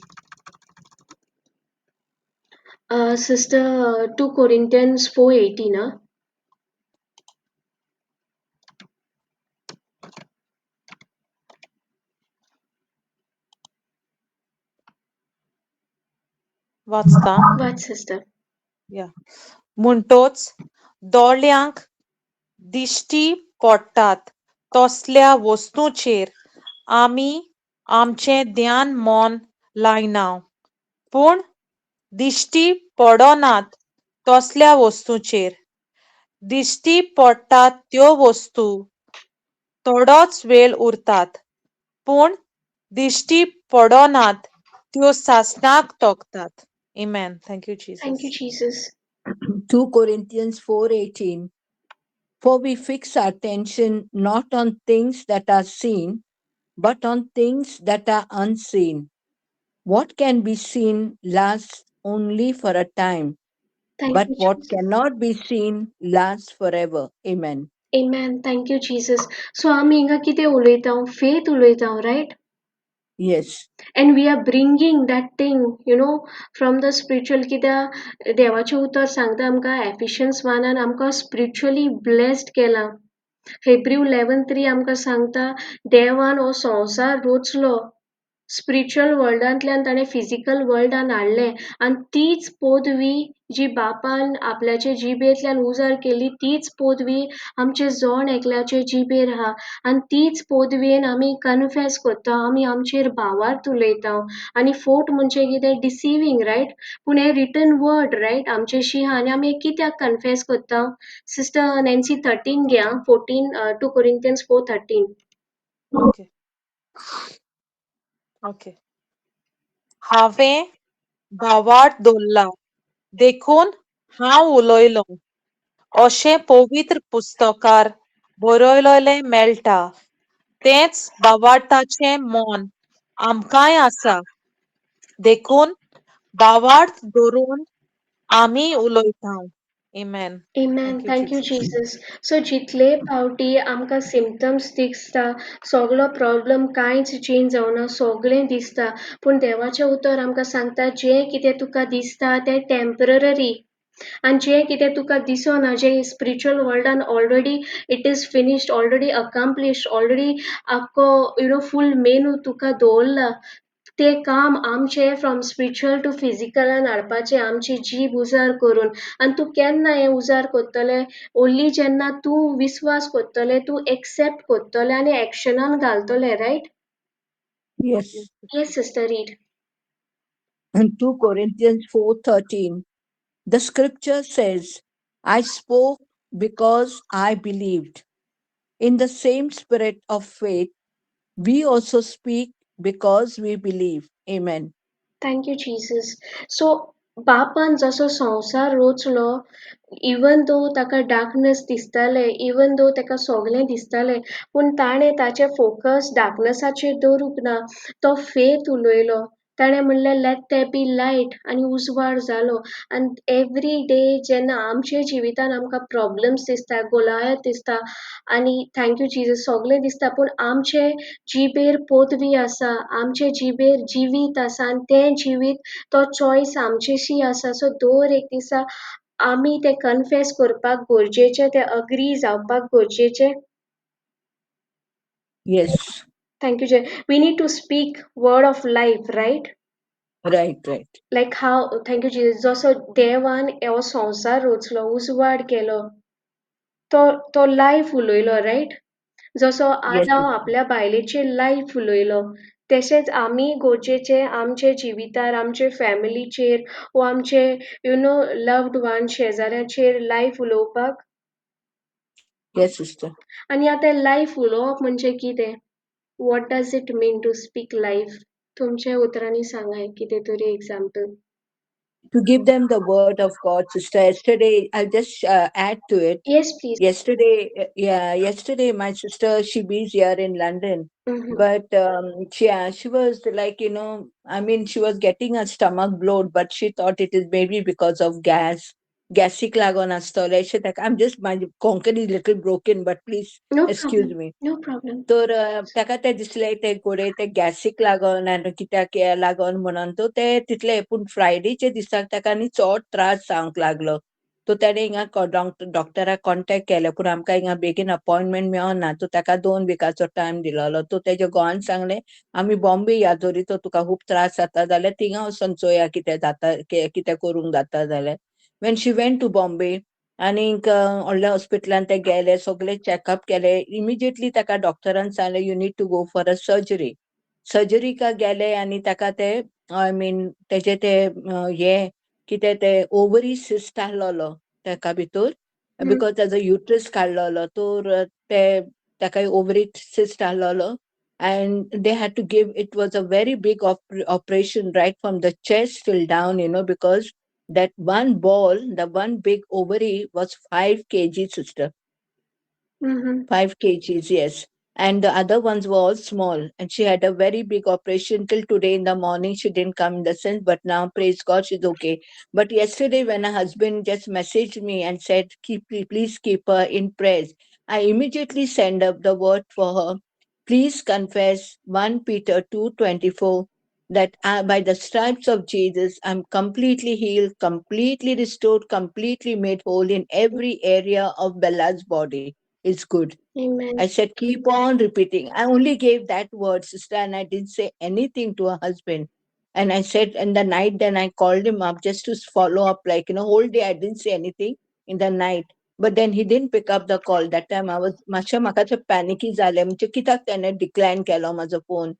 Sister, 2 Corinthians 4:18. वाचता. वाच सिस्टर. या. म्हणटोच दोळ्यांक दिश्टी पडटात तसल्या वस्तूंचेर आमी आमचें ध्यान मन लायना, पूण दिश्टी पडनात तसल्या वस्तूंचेर. दिश्टी पडटात त्यो वस्तू थोडोच वेळ उरतात, पूण दिश्टी पडनात त्यो सासणाक तगतात. Amen. Thank you, Jesus. Thank you, Jesus. 2 Corinthians 4:18. For we fix our attention not on things that are seen, but on things that are unseen. What can be seen lasts only for a time, Thank but you, what Jesus. cannot be seen lasts forever. Amen. Amen. Thank you, Jesus. So आमी हिंगा कितें उलयता? Faith उलयता, right? Yes. And we are bringing that thing, you know, from the spiritual. कित्याक देवाचें उतर सांगता आमकां एफिशियन्स 1 आमकां स्पिरिच्युअली ब्लेस्ड केलां. हेब्रू 11:3 आमकां सांगता देवान हो संवसार रचलो, स्पिरिच्युअल वर्ल्डांतल्यान ताणें फिजिकल वर्ल्डान हाडलें आनी तीच पदवी जी बापान आपल्याचे जिबेंतल्यान उजार केली तीच पदवी आमचे जण एकल्याचे जिबेर आहा आनी तीच पदवेन आमी कन्फेस करता, आमी आमचेर भावार्थ उलयता. आनी फोट म्हणजे कितें? डिसिवींग, रायट? पूण हें रिटन वर्ड, रायट, आमचेशी आहा आनी आमी कित्याक कन्फेस करता? सिस्टर नॅन्सी 13 घे, 14, 2 Corinthians 4:13. Okay okay. हांवें भावार्थ दवरला देखून हांव उलयलों अशें पवित्र पुस्तकार बरयलेलें मेळटा. तेंच भावार्थाचें मन आमकांय आसा, देखून भावार्थ धरून आमी उलयता. Amen. Amen. Thank you, Thank you, Jesus. Jesus. So जितले फावटी आमकां सिमटम्स दिसता, सगलो प्रॉब्लम कांयच चेंज जावना, सगळें दिसता, पूण देवाचें उतर आमकां सांगता जें कितें तुका दिसता तें टेम्पररी आनी जें कितें तुका दिसना, जें spiritual वर्ल्डान already it is finished, already accomplished, already आख्खो you know full menu तुका दवरला, तें काम आमचें फ्रॉम स्पिरिच्युअल टू फिजिकलान हाडपाचें, आमची जीब उजार करून. आनी तूं केन्ना हें उजार करतलें? ओन्ली जेन्ना तूं विस्वास करतलें, तूं एक्सेप्ट करतलें आनी एक्शनान घालतलें, right? Yes. Yes, sister, read. And 2 Corinthians 4:13, the scripture says, I spoke because I believed. In the same spirit of faith, we also speak because we believe. Amen. Thank you, Jesus. So, बापान जसो संवसार रचलो, even though ताका darkness दिसतालें, even though ताका सगळें दिसतालें, पूण ताणें ताचें फोकस डार्कनेसाचेर दवरूंक ना. तो फेथ उलयलो. ताणें म्हणलें लेट there be light आनी उजवाड जालो. आनी एवरी डे जेन्ना आमच्या जिवितान आमकां प्रॉब्लम्स दिसता, गोलायत दिसता आनी thank you Jesus सगळें दिसता, पूण आमचे जिबेर पदवी आसा, आमचे जिबेर जिवीत आसा आनी तें जिवीत तो चॉयस आमचेशी आसा. सो दर एक दिसा आमी तें कन्फेस करपाक गरजेचें, तें अग्री जावपाक गरजेचें. Yes. Thank you, Jay. We need to speak word of life, right? Right, right. Like how, thank you, Jesus. जसो देवान हो संवसार रचलो, उजवाड केलो, तो लायफ उलयलो, रायट? जसो आदाव आपल्या बायलेचेर लायफ उलयलो, तशेंच आमी गरजेचे आमचे जिवितार, आमचे फॅमिलीचेर वो आमचे you know loved one शेजाऱ्याचेर लायफ उलोवपाक. Yes, sister. आनी आतां लायफ उलोवप म्हणजे कितें? What does it mean to speak life? तुमच्या उतरांनी सांगाय कितें तरी example. To give them the word of God, sister. Yesterday, I'll just add to it. Yes, please. Yesterday, yeah, yesterday, my sister, she be here in London, but she was like, I mean, she was getting a stomach bloat, but she thought it is maybe because of gas. गॅसीक लागून आसतलें अशें ताका. I'm just, my Konkani is little broken, but please No excuse problem. me. No problem. तर ताका तें दिसलें ते घोडे ते गॅसीक लागून आनी कित्याक लागून म्हणून तो ते तितले, पूण फ्रायडेच्या दिसाक ताका न्ही चड त्रास जावंक लागलो. तो तेणें हिंगा डॉक्टराक कॉन्टेक्ट केले, पूण आमकां हिंगा बेगीन अपॉयंटमेंट मेळना. तो ताका 2 विकाचो टायम दिलोलो. तो तेज्या घोवान सांगलें, आमी बॉम्बे या, जरी तो तुका खूब त्रास जाता जाल्यार थिंगा वचोन चोया कितें जाता, कितें करूंक जाता जाल्यार. When she went to Bombay आनीक व्हडल्या हॉस्पिटलान ते गेले, सगळे चॅकअप केले. इमिजिएटली ताका डॉक्टरान सांगलें, "You need to go for a surgery." सर्जरीका गेले आनी ताका ते, I mean, तेजे ते हे कितें ते ओवरी सिस्ट आहलोलो ताका भितर, because ताजो युट्रस काडलोलो, तर ते ताका ओवरी सिस्ट आहलोलो and they had to give, it was a very big operation right from the chest till down, because that one ball, the one big ovary was 5 kg, sister. 5 kgs, yes. And the other ones were all small. And she had a very big operation. Till today in the morning, she didn't come in the sense, but now, praise God, she's okay. But yesterday, when her husband just messaged me and said, "Keep, please keep her in prayers," I immediately sent up the word for her. Please confess 1 Peter 2:24 that by the stripes of Jesus, I'm completely healed, completely restored, completely made whole in every area of Bella's body. It's good. Amen. I said, keep on repeating. I only gave that word, sister, and I didn't say anything to her husband. And I said, in the night, then I called him up just to follow up, like, whole day I didn't say anything in the night. But then he didn't pick up the call. That time I was, मातशें म्हाका ते पॅनिकी जालें, म्हणजे कित्याक त्याने डिक्लायन केलो म्हाजो phone.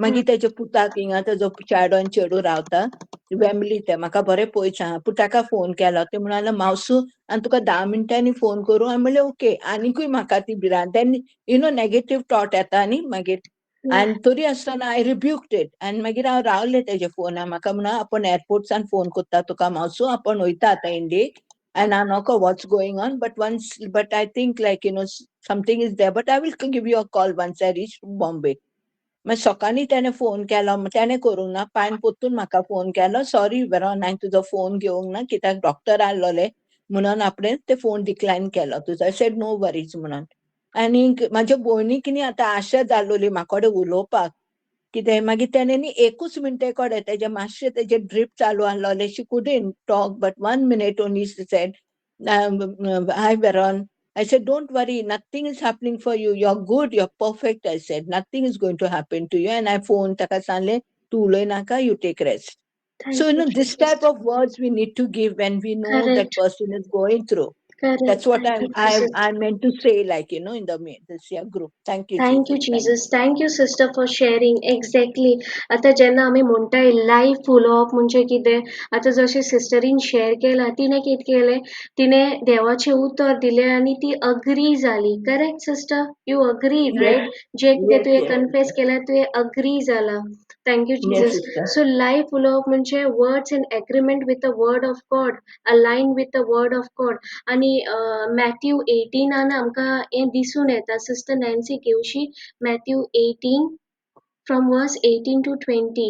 मागीर तेच्या पुताक, हिंगा तेजो चेडो आनी चेडूं रावता वेम्बली, ते म्हाका बरें पयस आहा, पूण ताका फोन केलो. ते म्हणाले, "मावसू, आनी तुका 10 मिनटांनी फोन करूं?" हांवें म्हणलें, "ओके." आनिकूय म्हाका ती भिरांत आनी नेगेटीव थॉट येता न्ही मागीर. आनी तरी आसतना I rebuked it आनी मागीर हांव रावलें तेज्या फोनार. म्हाका म्हणा, "आपूण एअरपोर्टसान फोन करता तुका मावसू, आपूण वयता आतां इंडियेक and I know what's going on, but once, but I think like, something is there, but I will give you a call once I reach Bombay." मागीर सकाळीं तेणें फोन केलो, तेणें करूंक ना, पायन परतून म्हाका फोन केलो, "सॉरी वेरोन, हांवें तुजो फोन घेवंक ना, कित्याक डॉक्टर आहलोले म्हणून आपणें ते फोन डिक्लायन केलो तुजो." I said, "No worries," म्हणून. आनीक म्हाज्या भयणीक न्ही आतां आशा जालोली म्हाकोडे उलोवपाक कितें. मागीर तेणें न्ही एकूच मिनटे कडेन तेजें मातशें तेजें ड्रीप चालू आहलोलें, she couldn't talk, but one minute only she said, "Hi Veron." I said, "Don't worry, nothing is happening for you. You're good, you're perfect." I said, "Nothing is going to happen to you." And I phoned ताका सांगलें, "तूं उलय नाका, you take rest." Thank So, you, this Jesus. Type of words we need to give when we know that Correct. Person is going through. Correct. That's what Thank I'm you, I Jesus. I meant to say, like, in the this year group. Thank you, Thank you, Jesus. Thank you. Jesus. Thank you, sister, for sharing. Exactly. आतां जेन्ना आमी म्हणटाय life उलोवप म्हणजे कितें, आतां जशें सिस्टरीन share केलां, तिणें कितें केलें, तिणें देवाचें उतर दिलें आनी ती अग्री जाली. Correct, sister? You agree, Yes, right? जें कितें yes, तुवें yes, confess sister. केलां, तुवें अग्री जाला. Thank you, Yes, Jesus. Sister. So life उलोवप म्हणजे words in agreement with the word of God, align with the word of God. आनी Matthew 18 आमकां हें दिसून येता. सिस्टर नॅन्सी घेवशी Matthew 18 from verse 18 to 20.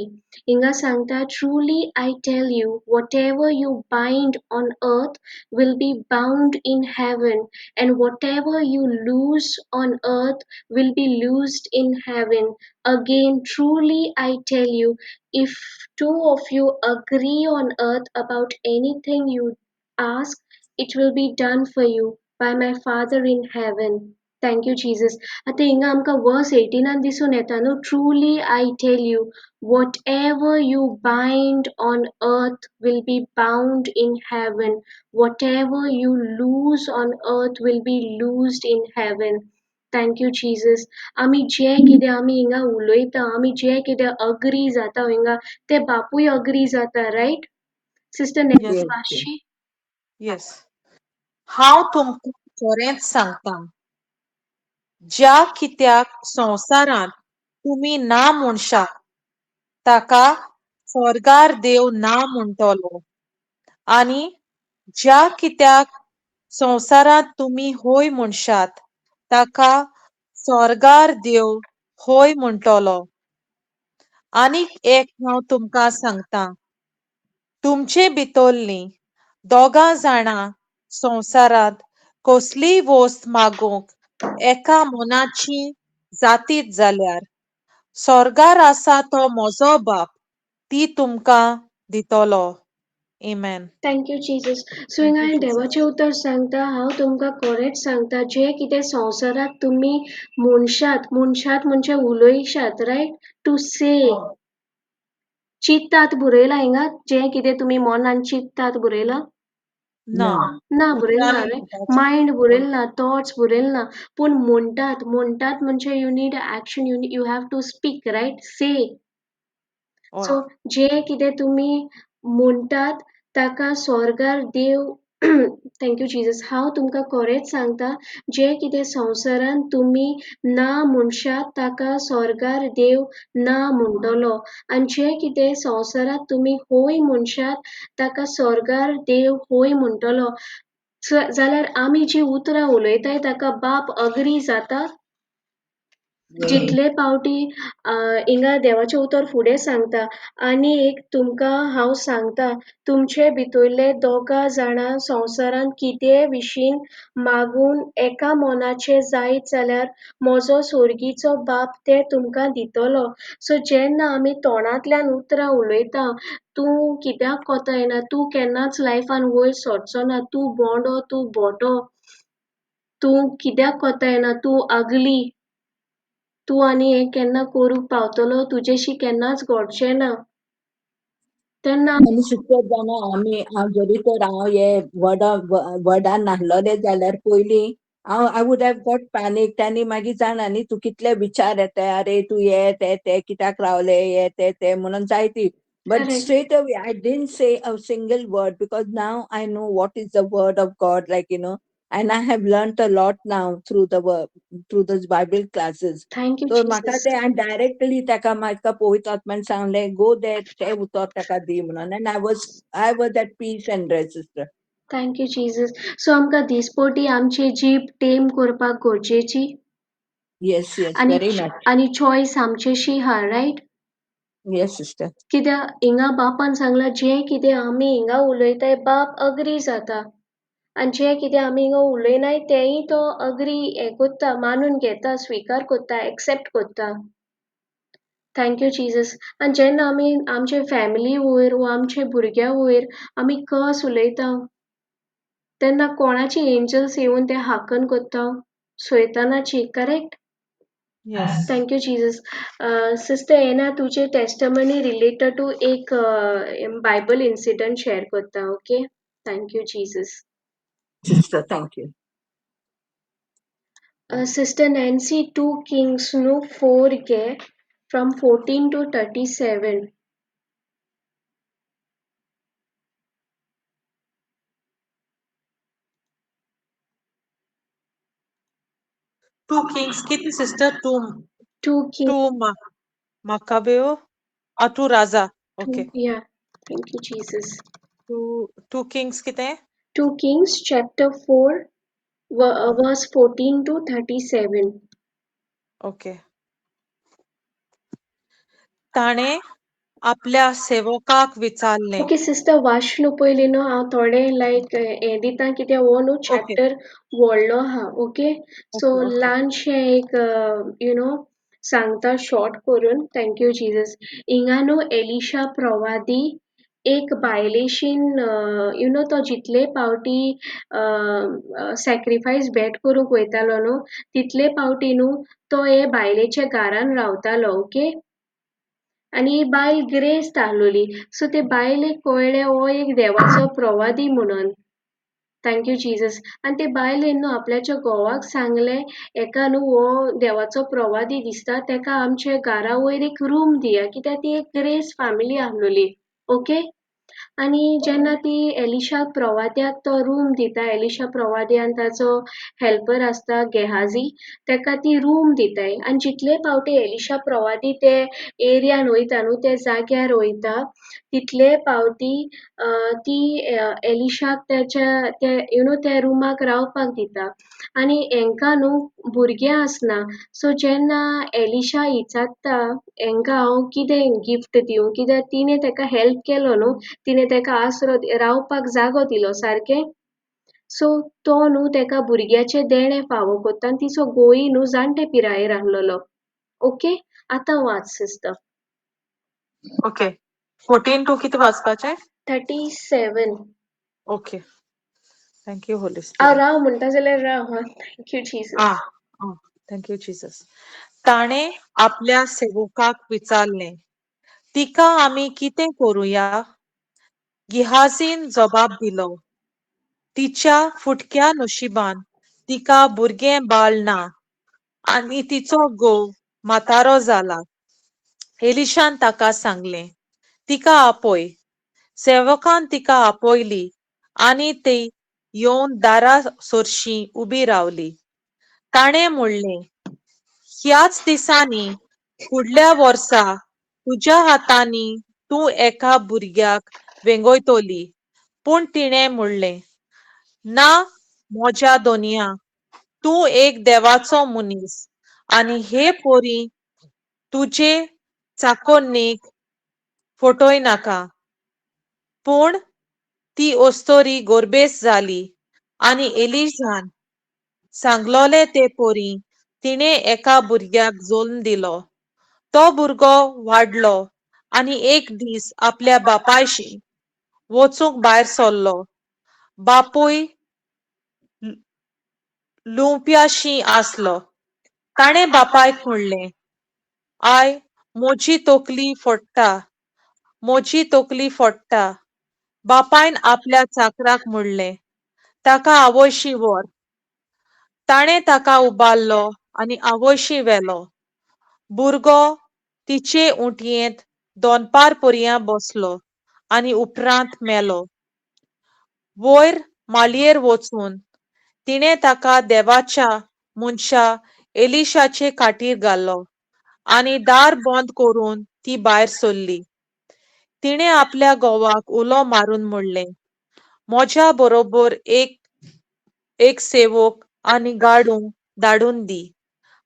हिंगा सांगता, "Truly I tell you, whatever you bind on earth will be bound in heaven, and whatever you loose on earth will be loosed in heaven. Again, truly I tell you, if two of you agree on earth about anything you ask, it will be done for you by my Father in heaven." Thank you, Jesus. आतां हिंगा आमकां वर्स 18 दिसून येता न्हू, "Truly I tell you, whatever you bind on earth will be bound in heaven. Whatever you loose on earth will be loosed in heaven." Thank you, Jesus. आमी जें कितें आमी हिंगा उलयता, आमी जें कितें अग्री जाता हिंगा, ते बापूय अग्री जाता, रायट सिस्टर Yes. Yes. वाचशी? Yes. हांव तुमकां खरेंच सांगता, ज्या कित्याक संवसारांत तुमी ना म्हणशात ताका स्वर्गार देव ना म्हणटलो. आनी ज्या कित्याक संवसारांत तुमी होय म्हणशात ताका सोर्गार देव होय म्हणटलो. आनीक एक हांव तुमकां सांगतां, तुमचे भितरलीं दोगां जाणां संवसारांत कसलीय वस्त मागूंक एका मनाची जातीत जाल्यार सोर्गार आसा तो म्हजो बाप ती तुमकां दितलो. Amen. Thank you Jesus. So Thank हिंगा you, Jesus. देवाचें उतर सांगता, हांव तुमकां खरेंच सांगता, जें कितें संवसाराक तुमी म्हणशात, म्हणशात म्हणजे उलयशात, रायट, टू से, चिंतात बरयलां हिंगा, जें कितें तुमी मनान चिंतात बरयलां ना, ना बरयलां उतरांनी रे, म्हणपाचें. मायंड बरयलां ना, थॉट्स बरयलां ना, पूण म्हणटात, म्हणटात म्हणजे you need action, you have to speak, right, say. हय. सो जें कितें तुमी म्हणटात ताका स्वर्गार देव thank you Jesus, हांव तुमकां खरेंच सांगता, जें कितें संवसारांत तुमी ना म्हणशात ताका स्वर्गार देव ना म्हणटलो, आनी जें कितें संवसारांत तुमी होय म्हणशात ताका स्वर्गार देव होय म्हणटलो. जाल्यार आमी जी उतरां उलयताय ताका बाप अग्री जाता? जितले पावटी हिंगा देवाचें उतर फुडें सांगता, आनी एक तुमकां हांव सांगता, तुमचे भितरले दोगां जाणां संवसारांत कितेंय विशीं मागून एका मनाचें जायत जाल्यार म्हजो सोर्गीचो बाप तें तुमकां दितलो. सो जेन्ना आमी तोंडांतल्यान उतरां उलयता, तूं कित्याक कोता येना, तूं केन्नाच लायफान वयर सरचो ना, तूं बोंडो, तूं बोटो, तूं कित्याक कोता येना, तूं आगली, तूं आनी हें केन्ना करूंक पावतलो, तुजेशी केन्नाच घडचें ना. तेन्ना आनी सिस्टर जाणा, आमी हांव जरी तर हांव हे वडान नासलोलें जाल्यार पयलीं हांव I would have got panic. आनी मागीर जाणा न्ही तूं कितले विचार येता, अरे तूं हे ते ते कित्याक रावले, हे ते ते म्हणून जायती. But straight away I didn't say a single word, because now I know what is the word of God, like you know, and I have learned a lot now through the work, through those Bible classes. Thank you, So म्हाका Jesus. ते हांवें directly ताका म्हाका पवित्र आत्म्यान सांगलें, गो there, तें उतर ताका दी म्हणून, and I was at peace and rest, sister. Thank you, Jesus. So आमकां दिसपटी आमची जीब टेम करपाक गरजेची. Yes, yes, very much. आनी चॉयस आमचेशी हा, रायट? Yes, sister. कित्याक हिंगा बापान सांगलां, जें कितें आमी हिंगा उलयताय बाप अग्री जाता, आनी जें कितें आमी हिंगा उलयनाय तेंय तो अग्री हें कोत्ता, मानून घेता, स्विकार कोत्ता, एक्सेप्ट कोत्ता. Thank you Jesus. आनी जेन्ना आमी आमचे फॅमिली वयर वा आमचे भुरग्यां वयर आमी कस उलयता, तेन्ना कोणाची एंजल्स येवन ते हाकन कोत्ता? सैतानाची, correct? Yes. Thank you Jesus. Sister एना, तुजे टेस्टमनी रिलेटेड टू एक बायबल इन्सिडंट शेअर कोत्ता, okay? Thank you Jesus. Sister, thank you. Sister Nancy, 2 Kings न्हू 4 घे, from 14 to 37. 2 Kings किती sister? 2 2 Kings. 2 Maccabees? 2 Raja. Okay. Yeah. Thank you, Jesus. 2 Kings कितें? 2 Kings chapter 4 verse 14 to 37. Okay. ताणें आपल्या सेवकाक विचारलें. Okay sister, वाचनु पयलीं न्हू हांव थोडें लायक हें दिता, कित्याक हो न्हू चॅप्टर व्हडलो आहा, ओके? सो ल्हानशें एक you know सांगता शॉर्ट करून. Thank you Jesus. हिंगा न्हू एलिशा प्रवादी एक बायलेशीन you know तो जितले पावटी सॅक्रिफायस भेट करूंक वयतालो न्हू तितले पावटी न्हू तो हे बायलेच्या घरान रावतालो, ओके? आनी ही बायल ग्रेस्त आहलोली. सो ते बायलेक कळ्ळें हो एक देवाचो प्रवादी म्हणून. Thank you Jesus. आनी ते बायलेन न्हू आपल्याच्या घोवाक सांगलें, हेका न्हू हो देवाचो प्रवादी दिसता, तेका आमच्या घरा वयर एक रूम दिया, कित्याक ती एक ग्रेस्त फॅमिली आहलोली, ओके? आनी जेन्ना ती एलिशा प्रवाद्याक तो रूम दिता, एलिशा प्रवादी आनी ताचो हेल्पर आसता गेहाजी, तेका ती रूम दिताय. आनी जितले पावटी एलिशा प्रवादी ते एरियान वयता न्हू, ते जाग्यार वयता, तितले पावटी ती एलिशाक तेच्या ते you know त्या रुमाक रावपाक दिता आनी हेंकां न्हू भुरगें आसना. सो जेन्ना एलिशा विचारता हेंकां हांव कितें गिफ्ट दिवं, कित्याक तिणें ताका हेल्प केलो न्हू, तिणें ताका आसरो रावपाक जागो दिलो सारकें. सो तो न्हू ताका भुरग्याचें देणें फावो करता आनी तिचो घोवूय न्हू जाणटे पिरायेर आसलेलो. ओके, आतां वाच सिस्टर. ओके, 14 टू कितें वाचपाचें? 37. Okay, thank you Holy हांव स्पिरिट. राव म्हणटा जाल्यार राव हां. Thank you Jesus. आं, thank you Jesus. ताणें आपल्या सेवकाक विचारलें, तिका आमी कितें करुया? गिहाजीन जबाब दिलो, तिच्या फुटक्या नशिबान तिका भुरगें बाळ ना आनी तिचो घोव म्हातारो जाला. एलिशान ताका सांगलें, तिका आपय. सेवकान तिका आपयली आनी ती येवन दारा सरशीं उबी रावली. ताणें म्हणलें, ह्याच दिसांनी फुडल्या वर्सा तुज्या हातांनी तूं एका भुरग्याक वेंगयतली. पूण तिणें म्हणलें, ना म्हज्या दोनया, तूं एक देवाचो मनीस आनी हे परी तुजे चाकोन्नीक फटय नाका. पूण ती अस्तोरी गोरबेस जाली आनी एलिशान सांगलोले ते परी तिणें एका भुरग्याक जल्म दिलो. तो भुरगो वाडलो आनी एक दीस आपल्या बापायशी वचूंक भायर सरलो. बापूय लुंवप्याशी आसलो. ताणें बापायक म्हणलें, I, म्हजी तकली फोडटा, म्हजी तकली फोडटा. बापायन आपल्या चाकराक म्हणलें, ताका आवयशी व्हर. ताणें ताका उबारलो आनी आवयशी व्हेलो. भुरगो तिचे उंटयेंत दोनपार पर्यां बसलो आनी उपरांत मेलो. वयर माळयेर वचून तिणें ताका देवाच्या मनशा एलिशाचे खाटीर घालो आनी दार बंद करून ती भायर सरली. तिणें आपल्या घोवाक उलो मारून म्हणलें, म्हज्या बरोबर एक एक सेवक आनी गाडू धाडून दी.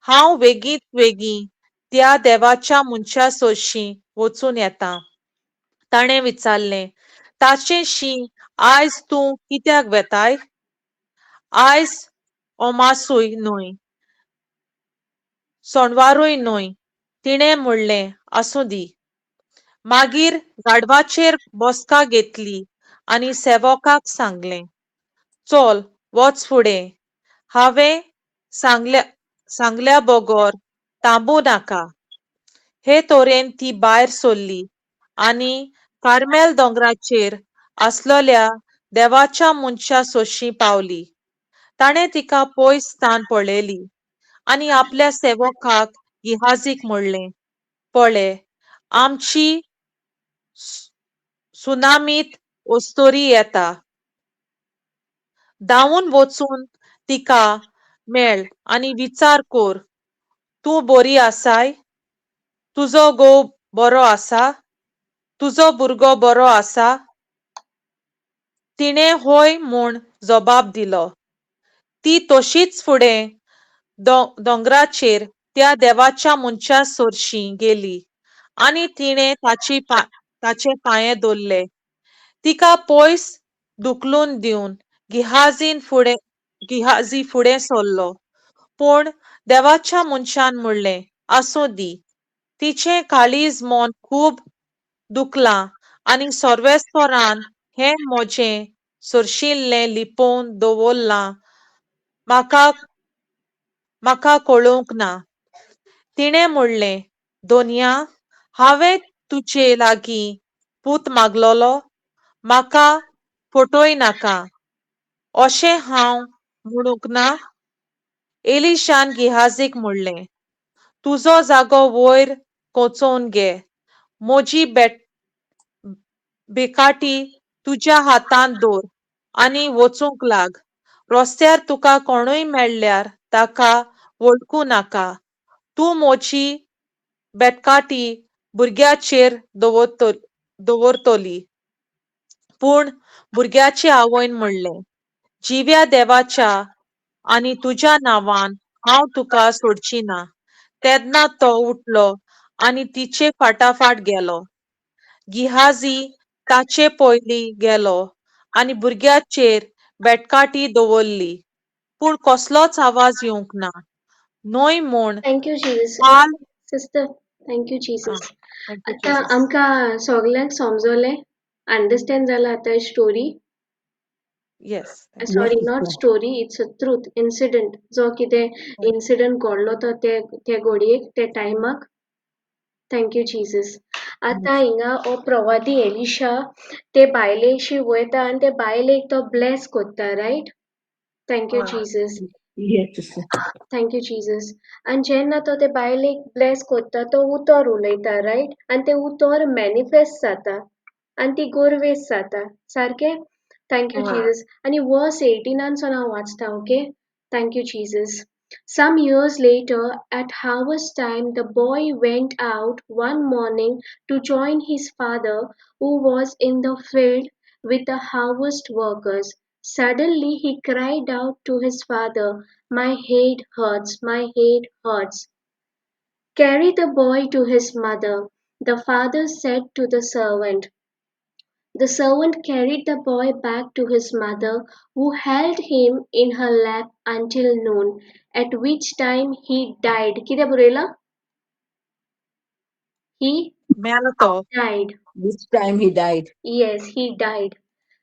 हांव वेगींत वेगीं त्या देवाच्या मनशा सरशीं वचून येता. ताणें विचारलें, ताचें शी आयज तूं कित्याक वेताय? आयज अमासूय न्हय, सोणवारूय न्हय. तिणें म्हणलें, आसूं दी. मागीर गाडवाचेर बसका घेतली आनी सेवकाक सांगलें, चल वच फुडें, हांवें सांगल्या सांगल्या बगर तांबू नाका. हे तरेन ती भायर सरली आनी कार्मेल दोंगराचेर आसलेल्या देवाच्या मनशा सरशीं पावली. ताणें तिका पयस स्थान पळयली आनी आपल्या सेवकाक गिहाजीक म्हणलें, पळय, आमची सुनामीत अस्तोरी येता. धांवून वचून तिका मेळ आनी विचार कर, तूं बरी आसाय? तुजो घोव बरो आसा? तुजो भुरगो बरो आसा? तिणें हय म्हूण जबाब दिलो. ती तशीच फुडें दोंगराचेर त्या देवाच्या मनशा सरशीं गेली आनी तिणें ताची ताचे पांये धरले. तिका पयस धुकलून दिवन गिहाजी फुडें सरलो. पूण देवाच्या मनशान म्हणलें, आसूं दी, तिचें काळीज मन खूब दुखलां आनी सर्वेस्परान हें म्हजें सरशिल्लें लिपोवन दवरलां म्हाका म्हाका कळोवंक ना. तिणें म्हणलें, दोनया, हांवें तुजे लागीं पूत मागलोलो, म्हाका फटय नाका अशें हांव म्हणूंक ना? एलिशान गिहाजीक म्हणलें, तुजो जागो वयर कोंचोवन घे, म्हजी बेकाटी तुज्या हातांत दवर आनी वचूंक लाग. रस्त्यार तुका कोणूय मेळ्ळ्यार ताका वळखूं नाका. तूं म्हजी बेटकाटी भुरग्याचेर दवरतली. पूण भुरग्याचे आवयन म्हणलें, जिव्या देवाच्या आनी तुज्या नांवान हांव तुका सोडची ना. तेन्ना तो उठलो आनी तिचे फाटाफाट गेलो. गिहाजी ताचे पयलीं गेलो आनी भुरग्याचेर बेटकाठी दवरली, पूण कसलोच आवाज येवंक ना. न्हय म्हूण thank you Jesus. हाल sister, thank you ah, Jesus. Thank you आतां जीजस. आमकां सगल्यांक समजलें, अंडरस्टँड जालां आतां story? Yes, thank Yes, sorry, not sister. Story, it's a truth incident. जो कितें इन्सिडंट घडलो तो ते ते घडयेक ते टायमाक. Thank you Jesus. आतां Yes. हिंगा हो प्रवादी एलिशा ते बायलेशी वयता आनी ते बायलेक तो ब्लॅस कोत्ता, रायट? Thank you हय. Jesus. Yes, sister. Thank you Jesus. आनी जेन्ना तो ते बायलेक ब्लॅस कोत्ता तो उतर उलयता, रायट? आनी तें उतर मॅनिफेस्ट जाता आनी ती गोरवेस जाता, सारकें? Thank you हय. जीजस. आनी वर्स 18 सावन हांव वाचता, okay? Thank you Jesus. Some years later, at harvest time, the boy went out one morning to join his father, who was in the field with the harvest workers. Suddenly he cried out to his father, "My head hurts, my head hurts." "Carry the boy to his mother," the father said to the servant. The servant carried the boy back to his mother, who held him in her lap until noon, at which time he died. कितें बरयलां? He मेलो तो. died. Which time he died. Yes, he died.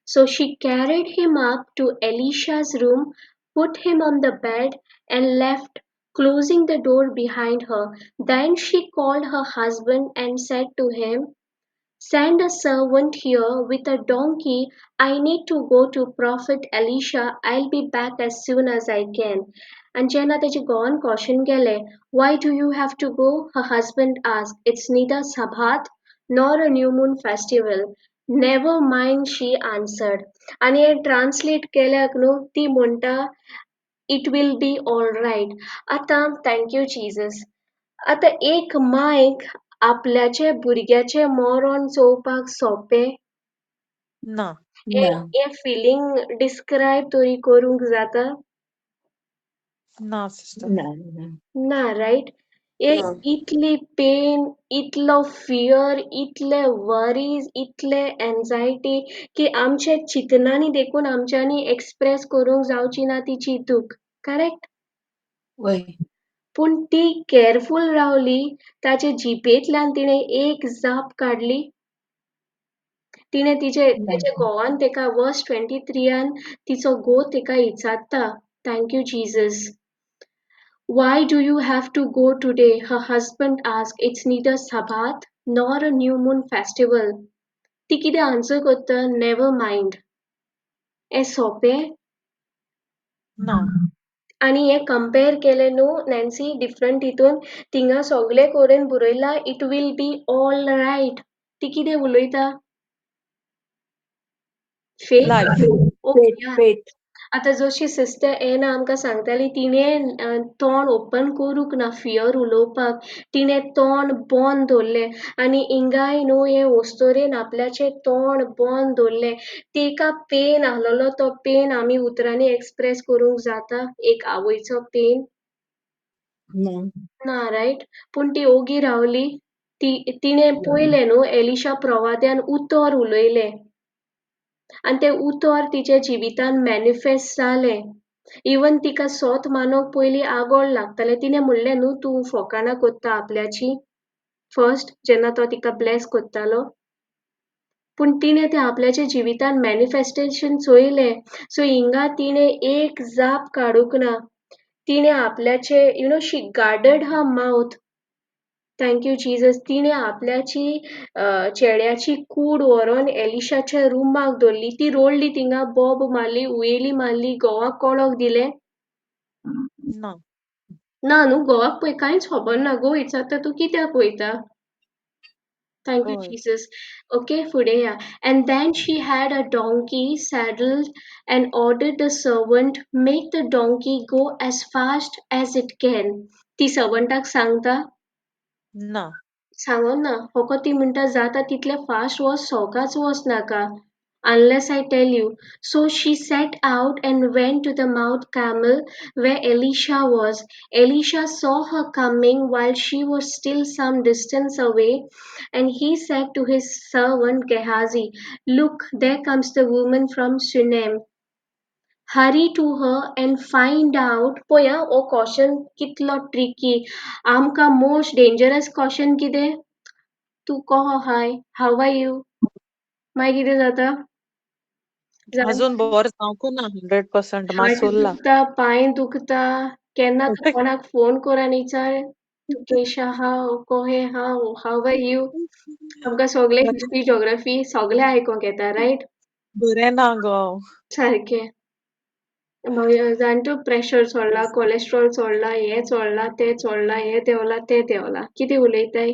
So she carried him up to Elisha's room, put him on the bed, and left, closing the door behind her. Then she called her husband and said to him, "Send a servant here with a donkey. I need to go to Prophet Elisha. I'll be back as soon as I can." And जेन्ना तेजे घोवान question केलें, "Why do you have to go?" her husband asked. "It's neither Sabbath nor a new moon festival." "Never mind," she answered. आनी हें translate केल्याक न्हू ती म्हणटा, "It will be all right." आतां thank you Jesus. आतां एक मायक आपल्याचे भुरग्याचें मरण चोवपाक सोंपें? ना. हें ना. हें फिलींग डिस्क्रायब तरी करूंक जाता? ना सिस्टर. ना, ना. ना, रायट? हे ना. इतली पेन, इतलो फियर, इतले वरीज, इतले एन्जायटी की आमच्या चिंतनांनी देखून आमच्यांनी एक्सप्रेस करूंक जावची ना तिची दूख, करेक्ट? वय. पूण ती कॅरफूल रावली. ताचे जिबेंतल्यान तिणें एक जाप काडली? तिणें तिचे ना. तेच्या घोवान तेका वर्स 23 तिचो घोव तेका विचारता. Thank you Jesus. "Why do you have to go today?" her husband asked. "It's neither Sabbath nor a new moon festival." ती कितें आन्सर करता? "Never mind." हें सोंपें? ना. आनी हें कंपेर केलें न्हू नॅन्सी, डिफरंट हितून थिंगा सगळे कडेन बरयलां, "It will be all right." ती कितें उलयता? Faith. Life. Okay. Faith, faith. आतां जशी सिस्टर एना आमकां सांगताली, तिणें तोंड ओपन करूंक ना फियर उलोवपाक, तिणें तोंड बंद दवरलें. आनी हिंगाय न्हू हे वस्तोरेन आपल्याचें तोंड बंद दवरलें. तिका पेन आहलोलो, तो पेन आमी उतरांनी एक्सप्रेस करूंक जाता? एक आवयचो पेन? ना. ना, रायट? पूण ती ओगी रावली. ती तिणें पळयलें न्हू एलिशा प्रवाद्यान उतर उलयलें आनी तें उतर तिच्या जिवितान मॅनिफेस्ट जालें. इवन तिका सोत मानूंक पयलीं आगोळ लागतालें. तिणें म्हणलें न्हू, तूं फोकाणां कोत्ता आपल्याची, फर्स्ट जेन्ना तो तिका ब्लॅस कोत्तालो. पूण तिणें तें आपल्याच्या जिवितान मॅनिफेस्टेशन चोयलें. सो हिंगा तिणें एक जाप काडूंक ना. तिणें आपल्याचे she guarded her mouth. Thank you Jesus. तिणें आपल्याची चेड्याची कूड व्हरोन एलिशाच्या रुमाक दवरली. ती रोडली थिंगा, बोब मारली, हुयेली मारली, घोवाक कळोंक दिलें? ना. ना न्हू. घोवाक पळय कांयच खबर ना. घोव विचारता, तूं कित्याक वयता? Thank you, हय. Jesus. Okay, फुडें या. And then she had a donkey saddled and ordered the servant, "Make the donkey go as fast as it can." ती सर्वंटाक सांगता? ना. सांगोन ना, फकत ती म्हणटा जाता तितले फास्ट वच, सवकाच वच नाका unless I tell you. So she set out and went to the Mount Carmel where Elisha was. Elisha saw her coming while she was still some distance away, and he said to his servant Gehazi, "Look, there comes the woman from Shunem. Hurry to her and find out." पळय हो question कितलो tricky. आमकां most dangerous question कितें? तूं कहो हाय, how are you? मागीर कितें जाता? अजून बरें जावंकू ना 100% हात मात उरला. दुखता, पांय दुखता, केन्ना तूं कोणाक फोन कर आनी विचार, तूं केशें आहा, कोहें आहा, how are you? आमकां सगळें बरें हिस्ट्री, जॉग्राफी सगळें आयकोंक येता, रायट? बरें ना गो. सारकें. मागीर जाणटो प्रेशर चोडला, कोलेस्ट्रॉल चोडला, हें चोडलां, तें चोडलां, हें देंवलां, तें देंवलां. कितें उलयताय?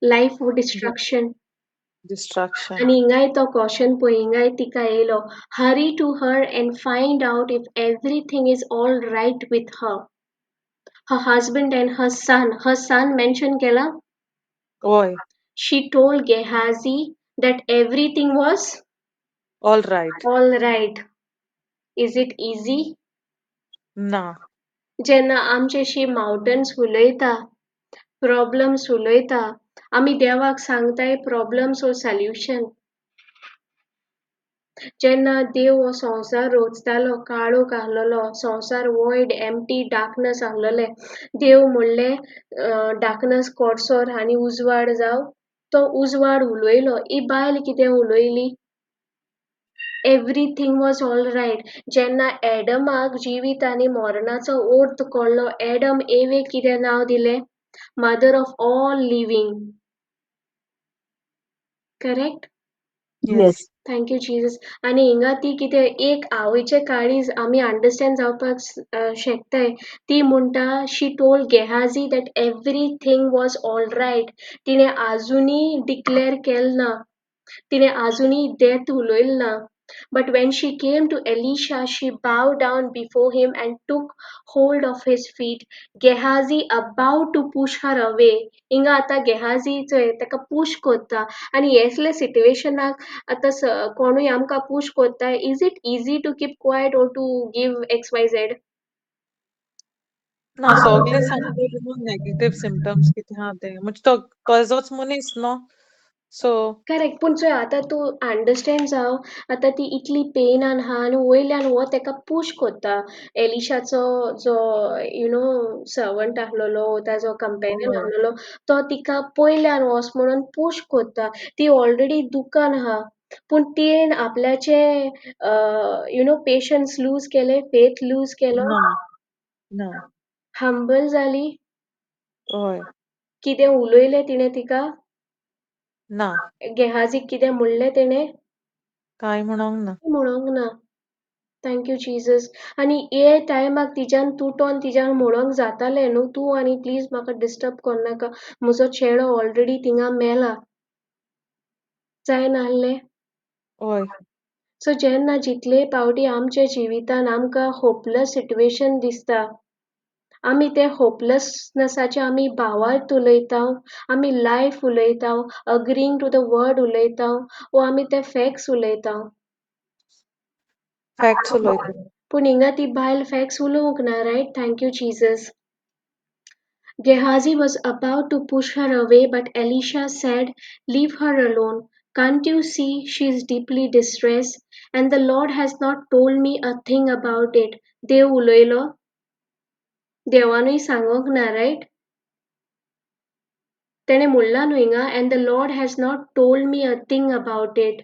Life destruction. Distraction. आनी हिंगाय तो क्वेश्चन पळय, हिंगाय तिका येयलो, hurry to her and find out if everything is all right with her, her husband and her son. Her son mention केला? हय. She told Gehazi that everything was all right. All right. Is it easy? ना. जेन्ना आमच्याशी मावटन्स उलयता, problems उलयता, आमी देवाक सांगताय प्रॉब्लम्स वो सोल्युशन. जेन्ना देव हो संवसार रचतालो, काळोख आहलोलो संवसार, वॉयड, एम्प्टी, डार्कनस आहलोलें. देव म्हणलें डार्कनस कोडसोर आनी उजवाड जाव. तो उजवाड उलयलो. ही बायल कितें उलयली? Everything was all right. जेन्ना एडमाक जिवीत आनी मरणाचो अर्थ कळ्ळो, एडम एवेक कितें नांव दिलें? Mother of all living. Correct? Yes. Thank you Jesus. आनी हिंगा ती कितें एक आवयचें काळीज आमी अंडरस्टँड जावपाक शकताय. ती म्हणटा, she told Gehazi that everything was all right. तिणें आजुनूय डिक्लेर केलें ना, तिणें आजुनूय डेथ उलयलें ना. But when she came to Elisha, she bowed down before him and took hold of his feet. Gehazi about to push her away. हिंगा आतां गेहाजी चोय ताका पूश कोत्ता आनी असल्या सिट्युएशनाक आतां कोणूय आमकां पूश कोत्ता, is it easy to keep quiet or to give X Y Z? ना, सगळे सामके नेगेटिव्ह सिम्पटम्स कितें आहा ते, म्हणजे तो तोजोच मनीस न्हू, सो. करेक्ट, पूण चोय आतां तूं अंडरस्टँड जाव, आतां ती इतली पेनान आहा आनी वयल्यान हो तेका पूश कोत्ता. एलिशाचो जो you know servant आहलोलो, ताजो कंपेनियन आहलोलो, तो तिका पयल्यान वच म्हणून पूश कोत्ता. ती ऑलरेडी दुकान आहा, पूण तिणें आपल्याचे you know patience लूज केले, फेथ लूज केलो? ना ना. हंबल जाली? हय. कितें उलयलें तिणें तिका? ना. गेहाजीक कितें म्हणलें तेणें? कांय म्हणोंक ना. म्हणोंक ना. Thank you Jesus. आनी हे टायमाक तिज्यान तुटोन तिज्यान म्हणोंक जातालें न्हू, तूं आनी प्लीज म्हाका डिस्टर्ब करनाका, म्हजो चेडो ऑलरेडी थिंगा मेला. जायना आहलें? हय. सो जेन्ना जितले पावटी आमच्या जिवितान आमकां होपलेस सिट्युएशन दिसता, आमी ते होपलेसनेसाचे आमी भावार्थ उलयता, आमी लायफ उलयता, अग्रीइंग टू the word उलयता, वो आमी ते फॅक्ट्स उलयता? फॅक्ट्स उलयता. पूण हिंगा ती बायल फॅक्ट्स उलोवंक ना, right? Thank you Jesus. Gehazi was about to push her away, but Elisha said, "Leave her alone. Can't you see she is deeply distressed? And the Lord has not told me a thing about it." देव उलयलो? देवानूय सांगोंक ना, right? तेणें म्हणलां न्हू हिंगा, and the Lord has not told me a thing about it.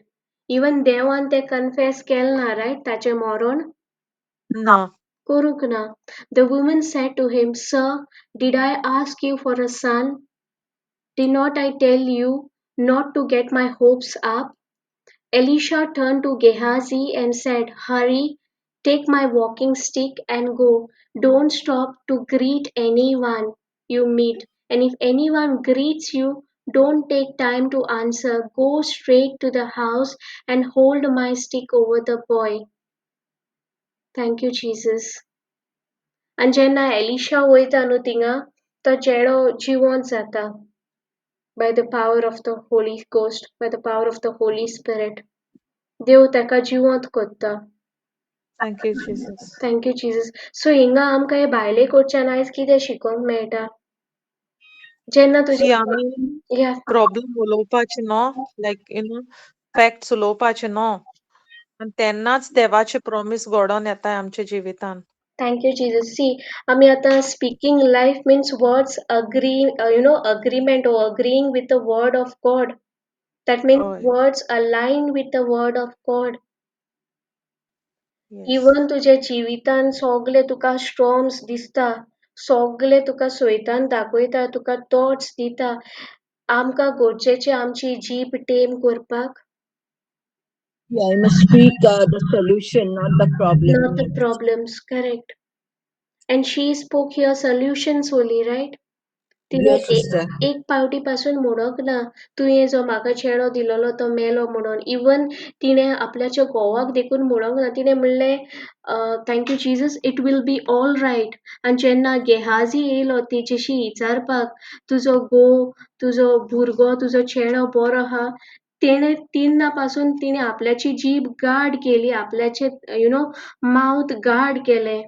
Even देवान तें confess केलें ना, रायट, ताचें मरण? ना. करूंक ना. The woman said to him, "Sir, did I ask you for a son? Did not I tell you not to get my hopes up?" Elisha turned to Gehazi and said, "Hurry, take my walking stick and go. Don't stop to greet anyone you meet. And if anyone greets you, don't take time to answer. Go straight to the house and hold my stick over the boy." Thank you, Jesus. आनी जेन्ना Elisha वयता न्हू थिंगा, तो चेडो जिवंत जाता. By the power of the Holy Ghost, by the power of the Holy Spirit. देव ताका जिवंत करता. Thank you Jesus. Thank you Jesus. So हिंगा आमकां हे बायले कडच्यान आयज कितें शिकोंक मेळटा? जेन्ना की तुजें आमी या प्रॉब्लम उलोवपाचे न्हू, लायक you know facts उलोवपाचे न्हू, आनी तेन्नाच देवाचे प्रॉमीस घडोवन येता आमच्या जिवितान. Thank you Jesus. सी, आमी आतां speaking life means words agree, agreement or agreeing with the word of God. That means हय. Words align with the word of God. Yes. Even तुज्या जिवितान सगळे तुका स्टॉर्म्स दिसता, सगळे तुका सैतान दाखयता, तुका थॉट्स दिता, आमकां गरजेचें आमची जीब टेम करपाक. Yeah, I must speak the solution, not the problem. Not the problems, correct. And she spoke here solutions only, right? तिणें Yes, sister. एक पावटी पासून म्हणूंक ना, तुवें जो म्हाका चेडो दिलोलो तो मेलो म्हणून. इवन तिणें आपल्याच्या घोवाक देखून म्हणूंक ना, तिणें म्हणलें, thank you Jesus, it will be all right. आनी जेन्ना गेहाजी येयलो तिचेशी विचारपाक, तुजो घोव, तुजो भुरगो, तुजो चेडो बरो आहा, तेणें तेन्ना पासून तिणें आपल्याची जीब गार्ड केली, आपल्याचे मावथ गार्ड केलें.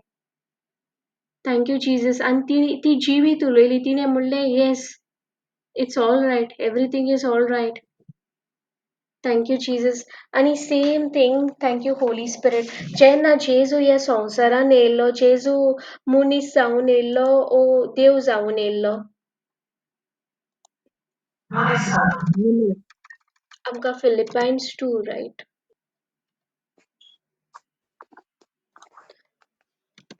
Thank you Jesus. आनी ती जिवीत उलयली, तिणें म्हणलें, yes, it's all right, everything is all right. Thank you Jesus. आनी same thing, thank you Holy Spirit. जेन्ना जेजू ह्या संवसारान येयल्लो, जेजू मनीस जावन येयल्लो ओ देव जावन येयल्लो? आमकां Philippians 2, right?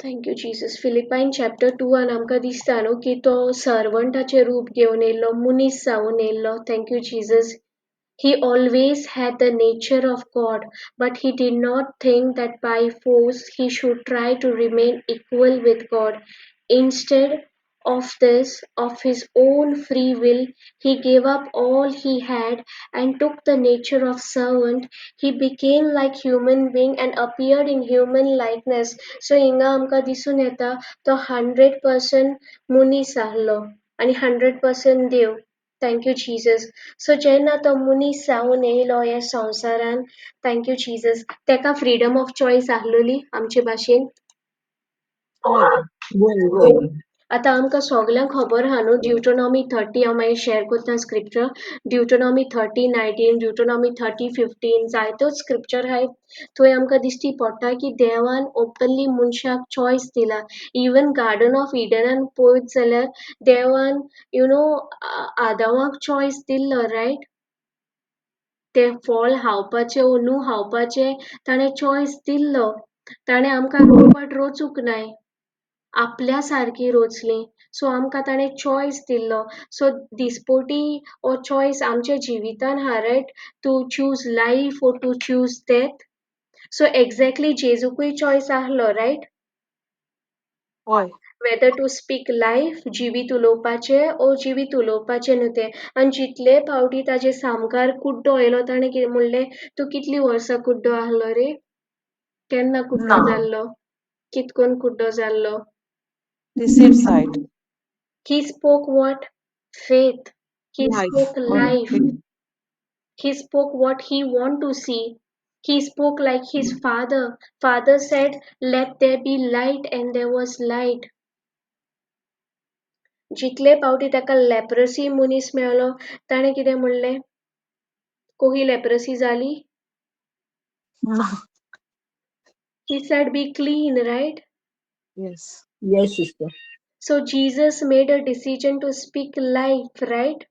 Thank you Jesus. Philippians chapter 2 आन आमकां दिसता न्हू की तो सर्वंटाचें रूप घेवन येयल्लो, मनीस जावन येयल्लो. Thank you Jesus. He always had the nature of God, but he did not think that by force he should try to remain equal with God. Instead of this, of his own free will, he gave up all he had and took the nature of servant. He became like human being and appeared in human likeness. So हिंगा आमकां दिसून येता तो 100% मनीस आहलो आनी 100% देव. Thank you Jesus. So जेन्ना तो मनीस जावन येयलो ह्या संवसारान, thank you Jesus, तेका फ्रीडम ऑफ चॉयस आहलोली आमचे भाशेन. हय. वय. आतां आमकां सगल्यांक खबर आहा न्हू ड्युटोनॉमी 30, हांव मागीर शेअर करता स्क्रिप्चर. ड्युटोनॉमी 30:19, ड्युटोनॉमी 30:15, जायत्योच स्क्रिप्चर आहाय थंय आमकां दिश्टी पडटा की देवान ओपनली मनशाक चॉयस दिला. इवन गार्डन ऑफ इडनान पळयत जाल्यार देवान आदावाक चॉयस दिल्लो, रायट? तें फळ खावपाचें वो न्हू खावपाचें ताणें चॉयस दिल्लो. ताणें आमकां रोबट रचूंक नाय, आपल्या सारकी रचली. सो आमकां ताणें चॉयस दिल्लो. सो दिसपोटी हो चॉयस आमच्या जिवितान आहा, right? To choose life or to choose death. So exactly जेजूकूय choice आहलो, रायट? हय. वेदर टू स्पीक लायफ, जिवीत उलोवपाचें ओ जिवीत उलोवपाचें न्हू तें. आनी जितले फावटी ताजे सामकार कुड्डो येयलो, ताणें कितें म्हणलें, तूं कितलीं वर्सां कुड्डो आहलो रे? केन्ना कुड्डो ना. जाल्लो? कितकोन कुड्डो जाल्लो? Receive sight. He spoke what? Faith. He Life. spoke हय. life. He spoke what he want to see. He spoke like his father. Father said, let there be light, and there was light. जितले पावटी ताका leprosy मनीस मेळ्ळो, ताणें कितें म्हणलें? कोही लेप्रसी जाली? ना. He said, be clean, right? Yes. Yes, sister. So Jesus made a decision to speak life, right?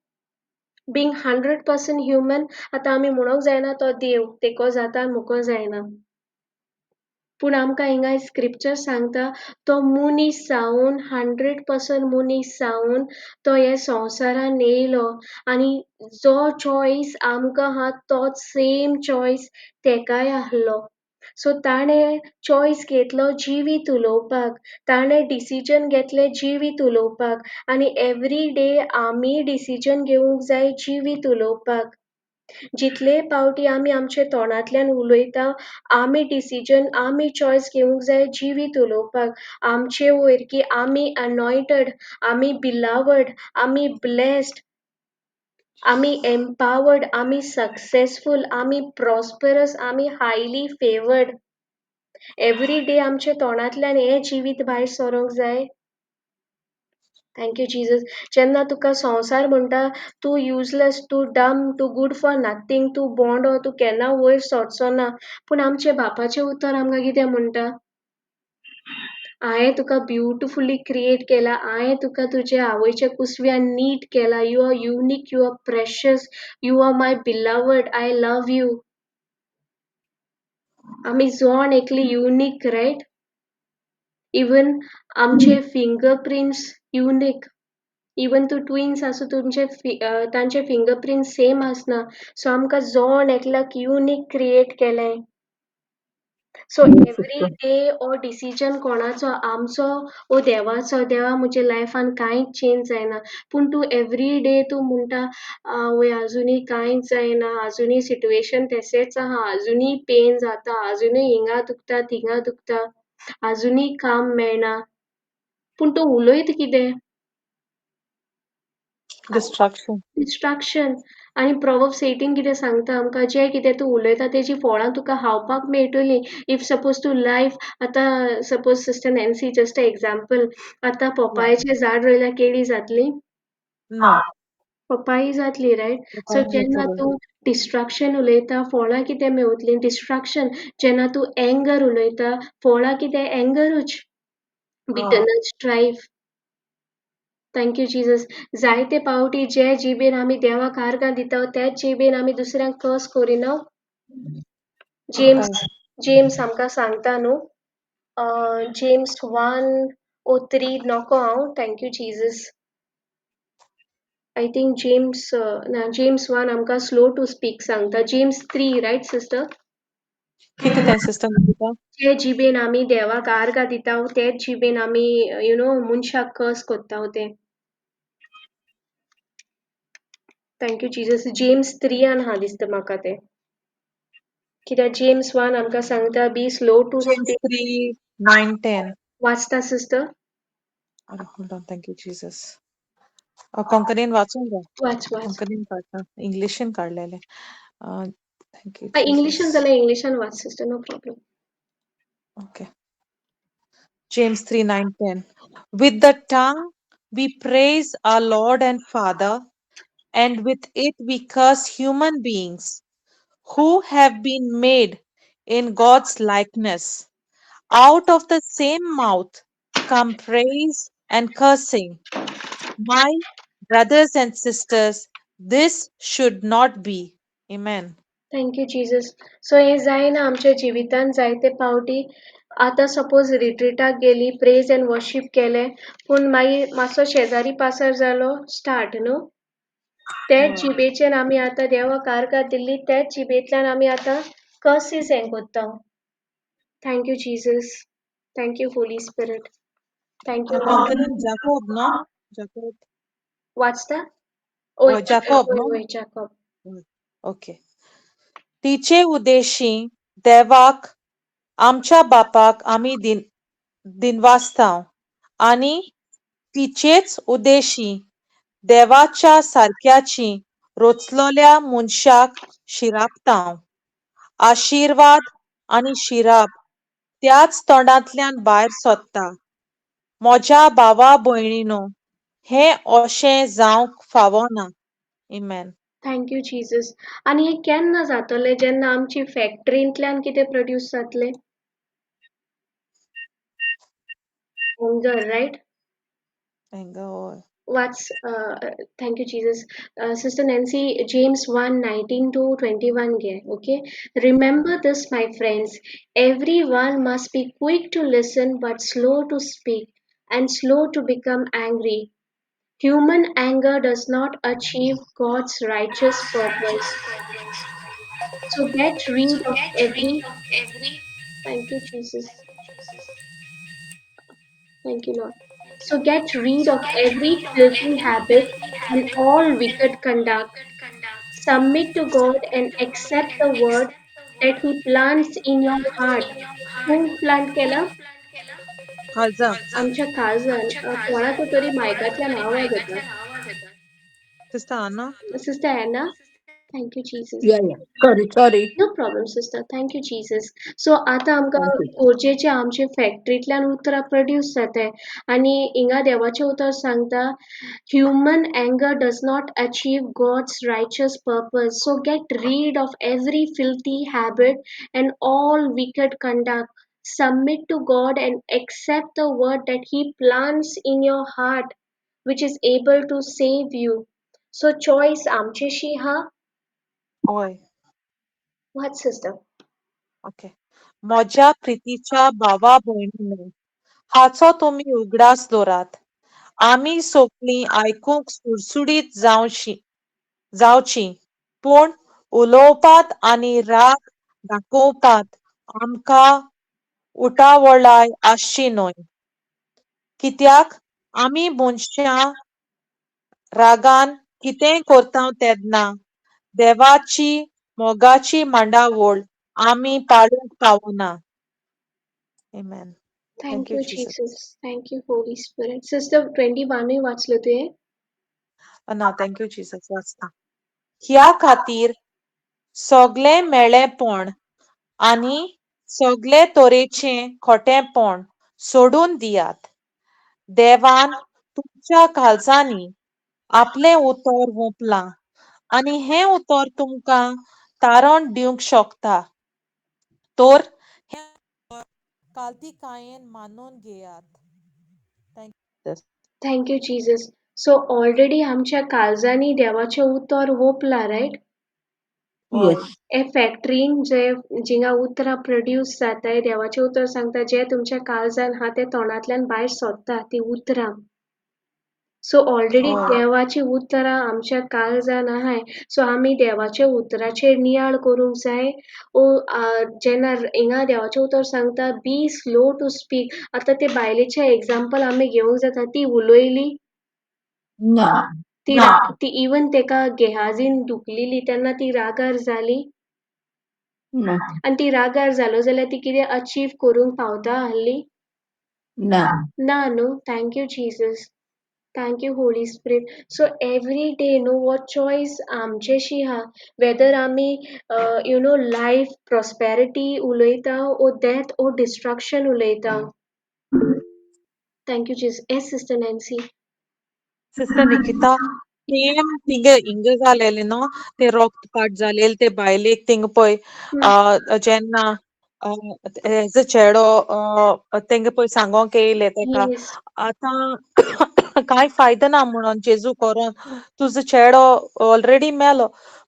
Being 100% human, आतां आमी म्हणूंक जायना तो देव, तेको जाता मुको जायना. पूण आमकां हिंगा स्क्रिप्चर सांगता तो मनीस जावन, 100% मनीस जावन तो ह्या संवसारान येयलो आनी जो चॉयस आमकां आहा तोच सेम चॉयस तेकाय आहलो. सो ताणें चॉयस घेतलो जिवीत उलोवपाक, ताणें डिसिजन घेतलें जिवीत उलोवपाक. आनी एवरी डे आमी डिसिजन घेवंक जाय जिवीत उलोवपाक. जितले पावटी आमी आमच्या तोंडांतल्यान उलयता, आमी डिसिजन, आमी चॉयस घेवंक जाय जिवीत उलोवपाक आमचे वयर की आमी अनॉयटेड, आमी बिलावड, आमी ब्लेस्ड. आमी एम्पावर्ड, आमी सक्सेसफूल, आमी प्रॉस्परस, आमी हायली फेवर्ड. एवरी डे आमच्या तोंडांतल्यान हें जिवीत भायर सरोंक जाय. Thank you Jesus. जेन्ना तुका संवसार म्हणटा तूं युजलेस, तूं डम, तूं गुड फॉर नथींग, तूं बोंडो, तूं केन्ना वयर सरचो ना, पूण आमचें बापाचें उतर आमकां कितें म्हणटा? हांवें तुका ब्युटिफुली क्रिएट केला, हांवें तुका तुजे आवयच्या कुसव्यान नीट केला. You are unique, you are precious, you are my beloved, I love you. आमी जण एकली युनीक, रायट? इवन आमचे फिंगर प्रिंट्स युनीक. इवन तूं ट्विन्स आसूं, तुमचे तांचे फिंगर प्रिंट्स सेम आसना. सो आमकां जण एकल्याक युनीक क्रिएट केलें. सो एवरी डे हो डिसिजन कोणाचो, आमचो ओ देवाचो? देवा म्हज्या लायफान कांयच चेंज जायना, पूण तूं एवरी डे तूं म्हणटा आवय आजुनूय कांयच जायना, आजुनूय सिट्युएशन तशेंच आहा, आजुनूय पेन जाता, आजुनूय हिंगा दुखता थिंगा दुखता, आजुनूय काम मेळना, पूण तूं उलयता कितें? डिस्ट्रक्शन. डिस्ट्रक्शन. आनी प्रोवर्ब्स 18 कितें सांगता आमकां? जें कितें तूं उलयता तेजी फळां तुका खावपाक मेळटलीं. If suppose तूं लायफ आतां suppose sister Nancy, just a example, आतां पोपायेचें झाड रोयल्यार केळी जातली? ना. पपाई जातली, रायट? सो जेन्ना तूं डिस्ट्रक्शन उलयता फळां कितें मेवतलीं? डिस्ट्रक्शन. जेन्ना तूं एंगर उलयता फळां कितें? एंगरूच, bitterness, strife. Thank you Jesus. जायते पावटी जे जिबेन आमी देवाक आर्गां दिता त्याच जिबेन आमी दुसऱ्यांक कस करिना. जेम्स जेम्स आमकां सांगता न्हू, जेम्स 1:03 नको हांव. Thank you Jesus. I think James ना, जेम्स 1 आमकां स्लो टू स्पीक सांगता. James 3, right sister? कितें तें सिस्टर निकिता? जे जिबेन आमी देवाक आर्गां दिता तेच जिबेन आमी you know मनशाक कस कोत्ता तें. Thank you Jesus. James 3 आहा दिसता म्हाका तें, कित्याक जेम्स 1 आमकां सांगता be slow to James speak. 3, 9, 10. वाचता sister? Hold on, thank you Jesus. कोंकणीन वाचूंक जाय. वाच वाच. कोंकणीन काडटा, इंग्लिशीन काडलेलें. Thank you इंग्लिशान जीसस. जाल्यार इंग्लिशान वाच sister, no problem. Okay. James 3, 9, 10. With the tongue we praise our Lord and Father, and with it we curse human beings who have been made in God's likeness. Out of the same mouth come praise and cursing. My brothers and sisters, this should not be. Amen. Thank you Jesus. So हें जायना आमच्या जिवितान जायते पावटी. आतां suppose रिट्रिटाक गेली, प्रेज and worship केलें, पूण मागीर मातसो शेजारी पासार जालो, स्टार्ट न्हू. तेच जिबेचेर आमी आतां देवाक आर्गां दिल्ली, तेच जिबेंतल्यान आमी आतां कर्सीस हें कोत्ता. Thank you Jesus. Thank you Holy Spirit. Thank you Lord. कोंकणीन जाकोब न्हू? जाकोब. वाचता? ओय हय, जाकोब ओय न्हू? ओय जाकोब. ओके. तिचे उद्देशी देवाक आमच्या बापाक आमी दिनवासतांव आनी तिचेच उद्देशी देवाच्या सारक्याची रोचलोल्या मनशाक शिरापतांव. आशिर्वाद आनी शिराप त्याच तोंडांतल्यान भायर सोदता. म्हज्या भावा भयणीनो, हें अशें जावंक फावना. Amen. Thank you Jesus. आनी हें केन्ना जातलें? जेन्ना आमची फॅक्टरींतल्यान कितें प्रोड्यूस जातलें? Anger, right? एंगर, हय. वाच. Thank you Jesus. Sister Nancy, James 1 19 to 21 घे. Okay. Remember this, my friends, everyone must be quick to listen but slow to speak and slow to become angry. Human anger does not achieve God's righteous purpose. So get rid of every. Thank you, Jesus. Thank you, Lord. So get rid of every filthy habit and all wicked conduct. Submit to God and accept the word that He plants in your heart. कोण plant केला? काळजा. आमच्या काळजान. कोणाचो तरी मायकांतल्यान आवाज येता. Sister Anna? Sister Anna, thank you Jesus. Yeah, yeah. Sorry, sorry. No problem sister, thank you Jesus. So आतां आमकां Thank you. गरजेचे आमचे फॅक्टरींतल्यान उतरां प्रोड्यूस जाताय आनी हिंगा देवाचें उतर सांगता, human anger does not achieve God's righteous purpose. So get rid of every filthy habit and all wicked conduct. Submit to God and accept the word that He plants in your heart, which is able to save you. So choice आमचेशी हा. हय. What sister? Okay. म्हज्या प्रितीच्या भावा भयणींनो, हाचो तुमी उगडास दवरात. आमी सगळीं आयकूंक सुडसुडीत जावची, पूण उलोवपांत आनी राग दाखोवपांत आमकां उटावळाय आसची न्हय. कित्याक आमी मनशां रागान कितेंय करता तेन्ना देवाची मोगाची मांडावळ आमी पाळूंक पावना. Amen. Thank Thank you, you, Jesus. Jesus. Thank you, Holy Spirit. Sister, 21 वाचलं तुवें? ना, thank you Jesus. वाचता. ह्या खातीर सगळें मेळेपण आनी सगळे तरेचें खोटेपण सोडून दियात. देवान तुमच्या काळजांनी आपलें उतर वोंपलां आनी हें उतर तुमकां तारण दिवंक शकता. तर हें उतर काळतिकायेन मानून घेयात. Thank you. Thank you, Jesus. So already आमच्या काळजांनी देवाचें उतर वोंपलां, रायट? हय. Yes. हे फॅक्टरीन जे जिंगा उतरां प्रोड्यूस जाताय, देवाचें उतर सांगता जे तुमच्या काळजान आहा तें तोंडांतल्यान भायर सोदता ती उतरां. सो ऑलरेडी हय. देवाची उतरां आमच्या काळजान आहाय. सो आमी देवाच्या उतराचेर नियाळ करूंक जाय. ओ जेन्ना हिंगा देवाचें उतर सांगता, बी स्लो टू स्पीक. आतां ते बायलेचें एग्जाम्पल आमी घेवंक जाता. ती उलयली? ना. ती ती इवन तेका गेहाजीन दुखलेली तेन्ना ती रागार जाली? ना. आनी ती रागार जालो जाल्यार ती कितें अचीव करूंक पावता आहली? ना. ना न्हू. Thank you Jesus. Thank you Holy Spirit. So every day न्हू हो चॉयस आमचेशी आहा, वेदर आमी you know life prosperity उलयता ओ डेथ ओ डिस्ट्रक्शन उलयता. Thank you Jesus. Yes sister Nancy. Sister Nikita, same थिंगा हिंगा जालेलें न्हू, ते रक्तपात जालेले ते बायलेक थिंगा पळय जेन्ना एज अ चेडो तेंगे पळय सांगोंक येयले तेका, Yes. आतां कांय फायदो ना म्हणून जेजू करोन, तुजो चेडो ऑलरेडी मेलो.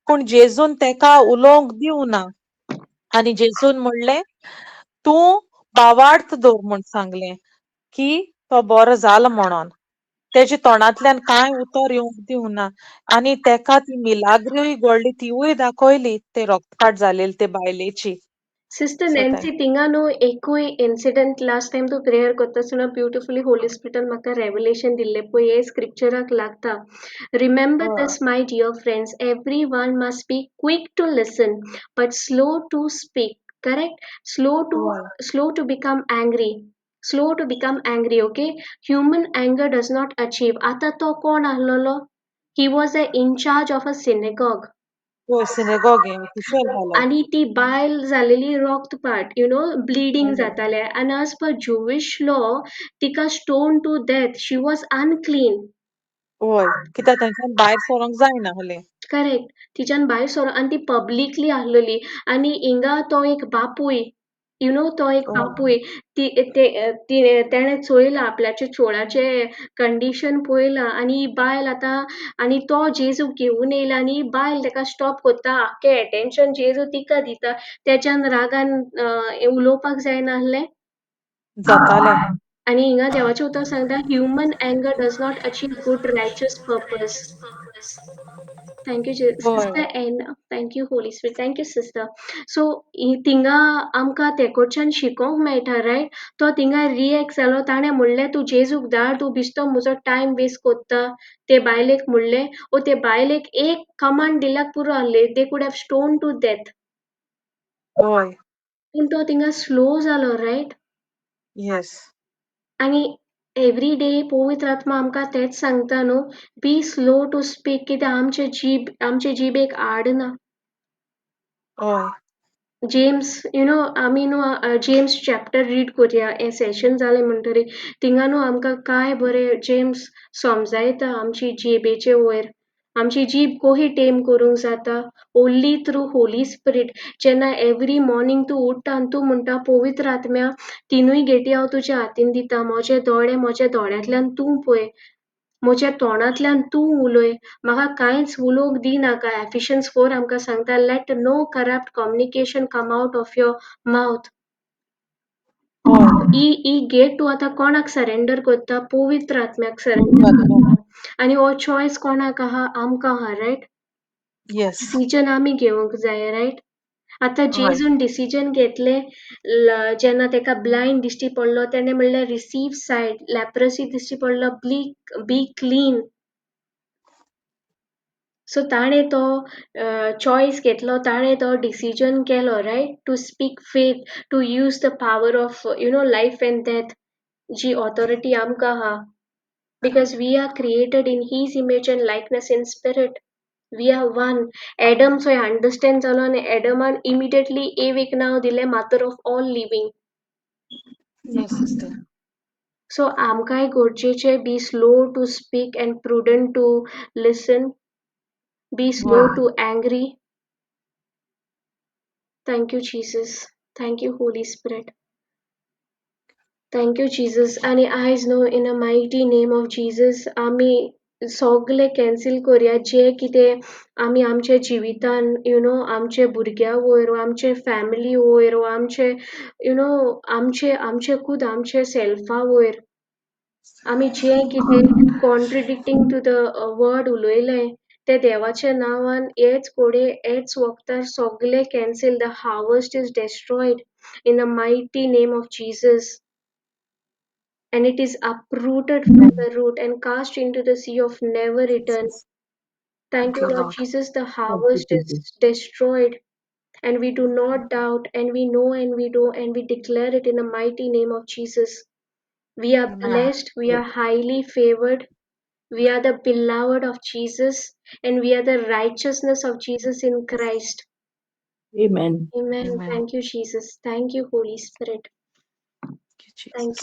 पूण जेजून तेका उलोवंक दिवना आनी जेजून म्हणलें तूं भावार्थ दवर म्हूण सांगलें की तो बरो जालो म्हणून. तेजे तोंडांतल्यान कांय उतर येवंक दिवना आनी तेका ती मिलाग्रूय घडली तिवूय दाखयली ते रक्तपात जालेली ते बायलेची. Sister So Nancy, thank थिंगा न्हू एकूय इन्सिडंट लास्ट टायम तूं प्रेयर करता आसतना ब्युटिफुली होली स्पिरिटान म्हाका रेवलेशन दिल्लें पळय हे स्क्रिप्चराक लागता. Remember हय. This, my dear friends, everyone must be quick to listen but slow to speak. Correct? Slow to हय. Slow to become angry. Slow to become angry, okay? Human anger does not achieve. आतां तो कोण आहलोलो? He was a incharge of a synagogue. हय, synagogue हें official जालो. आनी ती बायल जालेली रक्तपात, you know, bleeding हय. जातालें आनी एज पर ज्युविश लॉ तिका stone to death, she was unclean. हय, कित्याक थंयच्यान भायर सरोंक जायना आहलें. करेक्ट. तिच्यान भायर सरोंक आनी ती पब्लिकली आहलेली आनी हिंगा तो एक बापूय, you know, तो एक हय. बापूय ती ते तेणें चोयलां आपल्याच्या चोडाचें कंडीशन पळयलां आनी ही बायल आतां आनी तो जेजूक घेवन येयला आनी ही बायल तेका स्टॉप कोत्ता, आख्खें एटेन्शन जेजू तिका दिता, तेच्यान रागान उलोवपाक जायना आहलें? जातालें. आनी हिंगा देवाचें उतर सांगता, human anger does not achieve good righteous purpose. Thank you हय. Sister Anna. Thank you Holy Spirit. Thank you sister. So थिंगा आमकां तेकोडच्यान शिकोंक मेळटा, रायट? तो थिंगा रिएक्ट जालो, ताणें म्हणलें तूं जेजूक धाड, तूं बेश्टो म्हजो टायम वेस्ट कोत्ता. ते बायलेक म्हणलें ओ ते बायलेक एक कमांड दिल्यार पुरो आहली, they could have stone to death. हय. पूण तो थिंगा स्लो जालो, रायट? येस. आनी एवरी डे पवित्र आत्मा आमकां तेंच सांगता न्हू, बी स्लो टू स्पीक, कित्याक आमचे जीब, आमचे जिबेक आड ना. हय. जेम्स, you know, आमी न्हू जेम्स चॅप्टर रीड करया हें सेशन जालें म्हणटरीर. थिंगा न्हू आमकां काय बरें जेम्स समजायता आमची जिबेचे वयर. आमची जीब कोही टेम करूंक जाता? Only through Holi spirit. जेन्ना एवरी मॉर्निंग तूं उठ्ठा आनी तूं म्हणटा, पवित्र आत्म्या, तिनूय गेटी हांव तुज्या हातीन दिता, म्हजे दोळे, म्हज्या दोळ्यांतल्यान तूं पळय, म्हज्या तोंडांतल्यान तूं उलय, म्हाका कांयच उलोवंक दिनाका. एफिशियन्स 4 आमकां सांगता, let no corrupt communication come out of your mouth. हय. ही गेट तूं आतां कोणाक सरेंडर करता? पवित्र आत्म्याक सरेंडर करता. आनी हो चॉयस कोणाक आहा? आमकां आहा, रायट? येस. डिसिजन आमी घेवंक जाय, रायट? आतां हय. जेजून डिसिजन घेतलें, जेन्ना तेका ब्लायंड दिश्टी पडलो, तेणें म्हणलें रिसीव सायट, लॅप्रसी दिश्टी पडलो, बी क्लीन. सो ताणें तो चॉयस घेतलो, ताणें तो डिसिजन केलो, right? To speak faith, to use the power of you know life and death, ji authority आमकां आहा, because we are created in his image and likeness in spirit. We are one. Adam so understand जालो आनी एडमान immediately एव एक नांव दिलें, mother of all living. Yes sister. So आमकांय गरजेचें be slow to speak and prudent to listen, be slow हय. To angry. Thank you Jesus, thank you Holy Spirit. Thank you Jesus. आनी आयज न्हू in a mighty name of Jesus आमी सगळे cancel करया जे कितें आमी आमच्या जिवितान, you know, आमचे भुरग्यां वयर वा आमचे फॅमिली वयर वा आमचे, you know, आमचे आमचे खूद आमचे सेल्फा वयर आमी जें कितें कॉन्ट्रिडिक्टींग टू the word उलयलें तें देवाच्या नांवान हेच कोडे हेच वखदार सगळे cancel. The harvest is destroyed in the mighty name of Jesus. And it is uprooted from the root and cast into the sea of never return. Thank Thank you, you, Lord Lord. Jesus. The Thank you, harvest is Jesus. destroyed, and we do not doubt, and we know, and we do, and we declare it in the mighty name of Jesus. We are Amen. blessed, we are highly favored, we are the beloved of Jesus, and we are the righteousness of Jesus in Christ. Amen. Amen. Amen. Thank you, Jesus. Thank you, Holy Spirit. Thank you, Thank Jesus. you.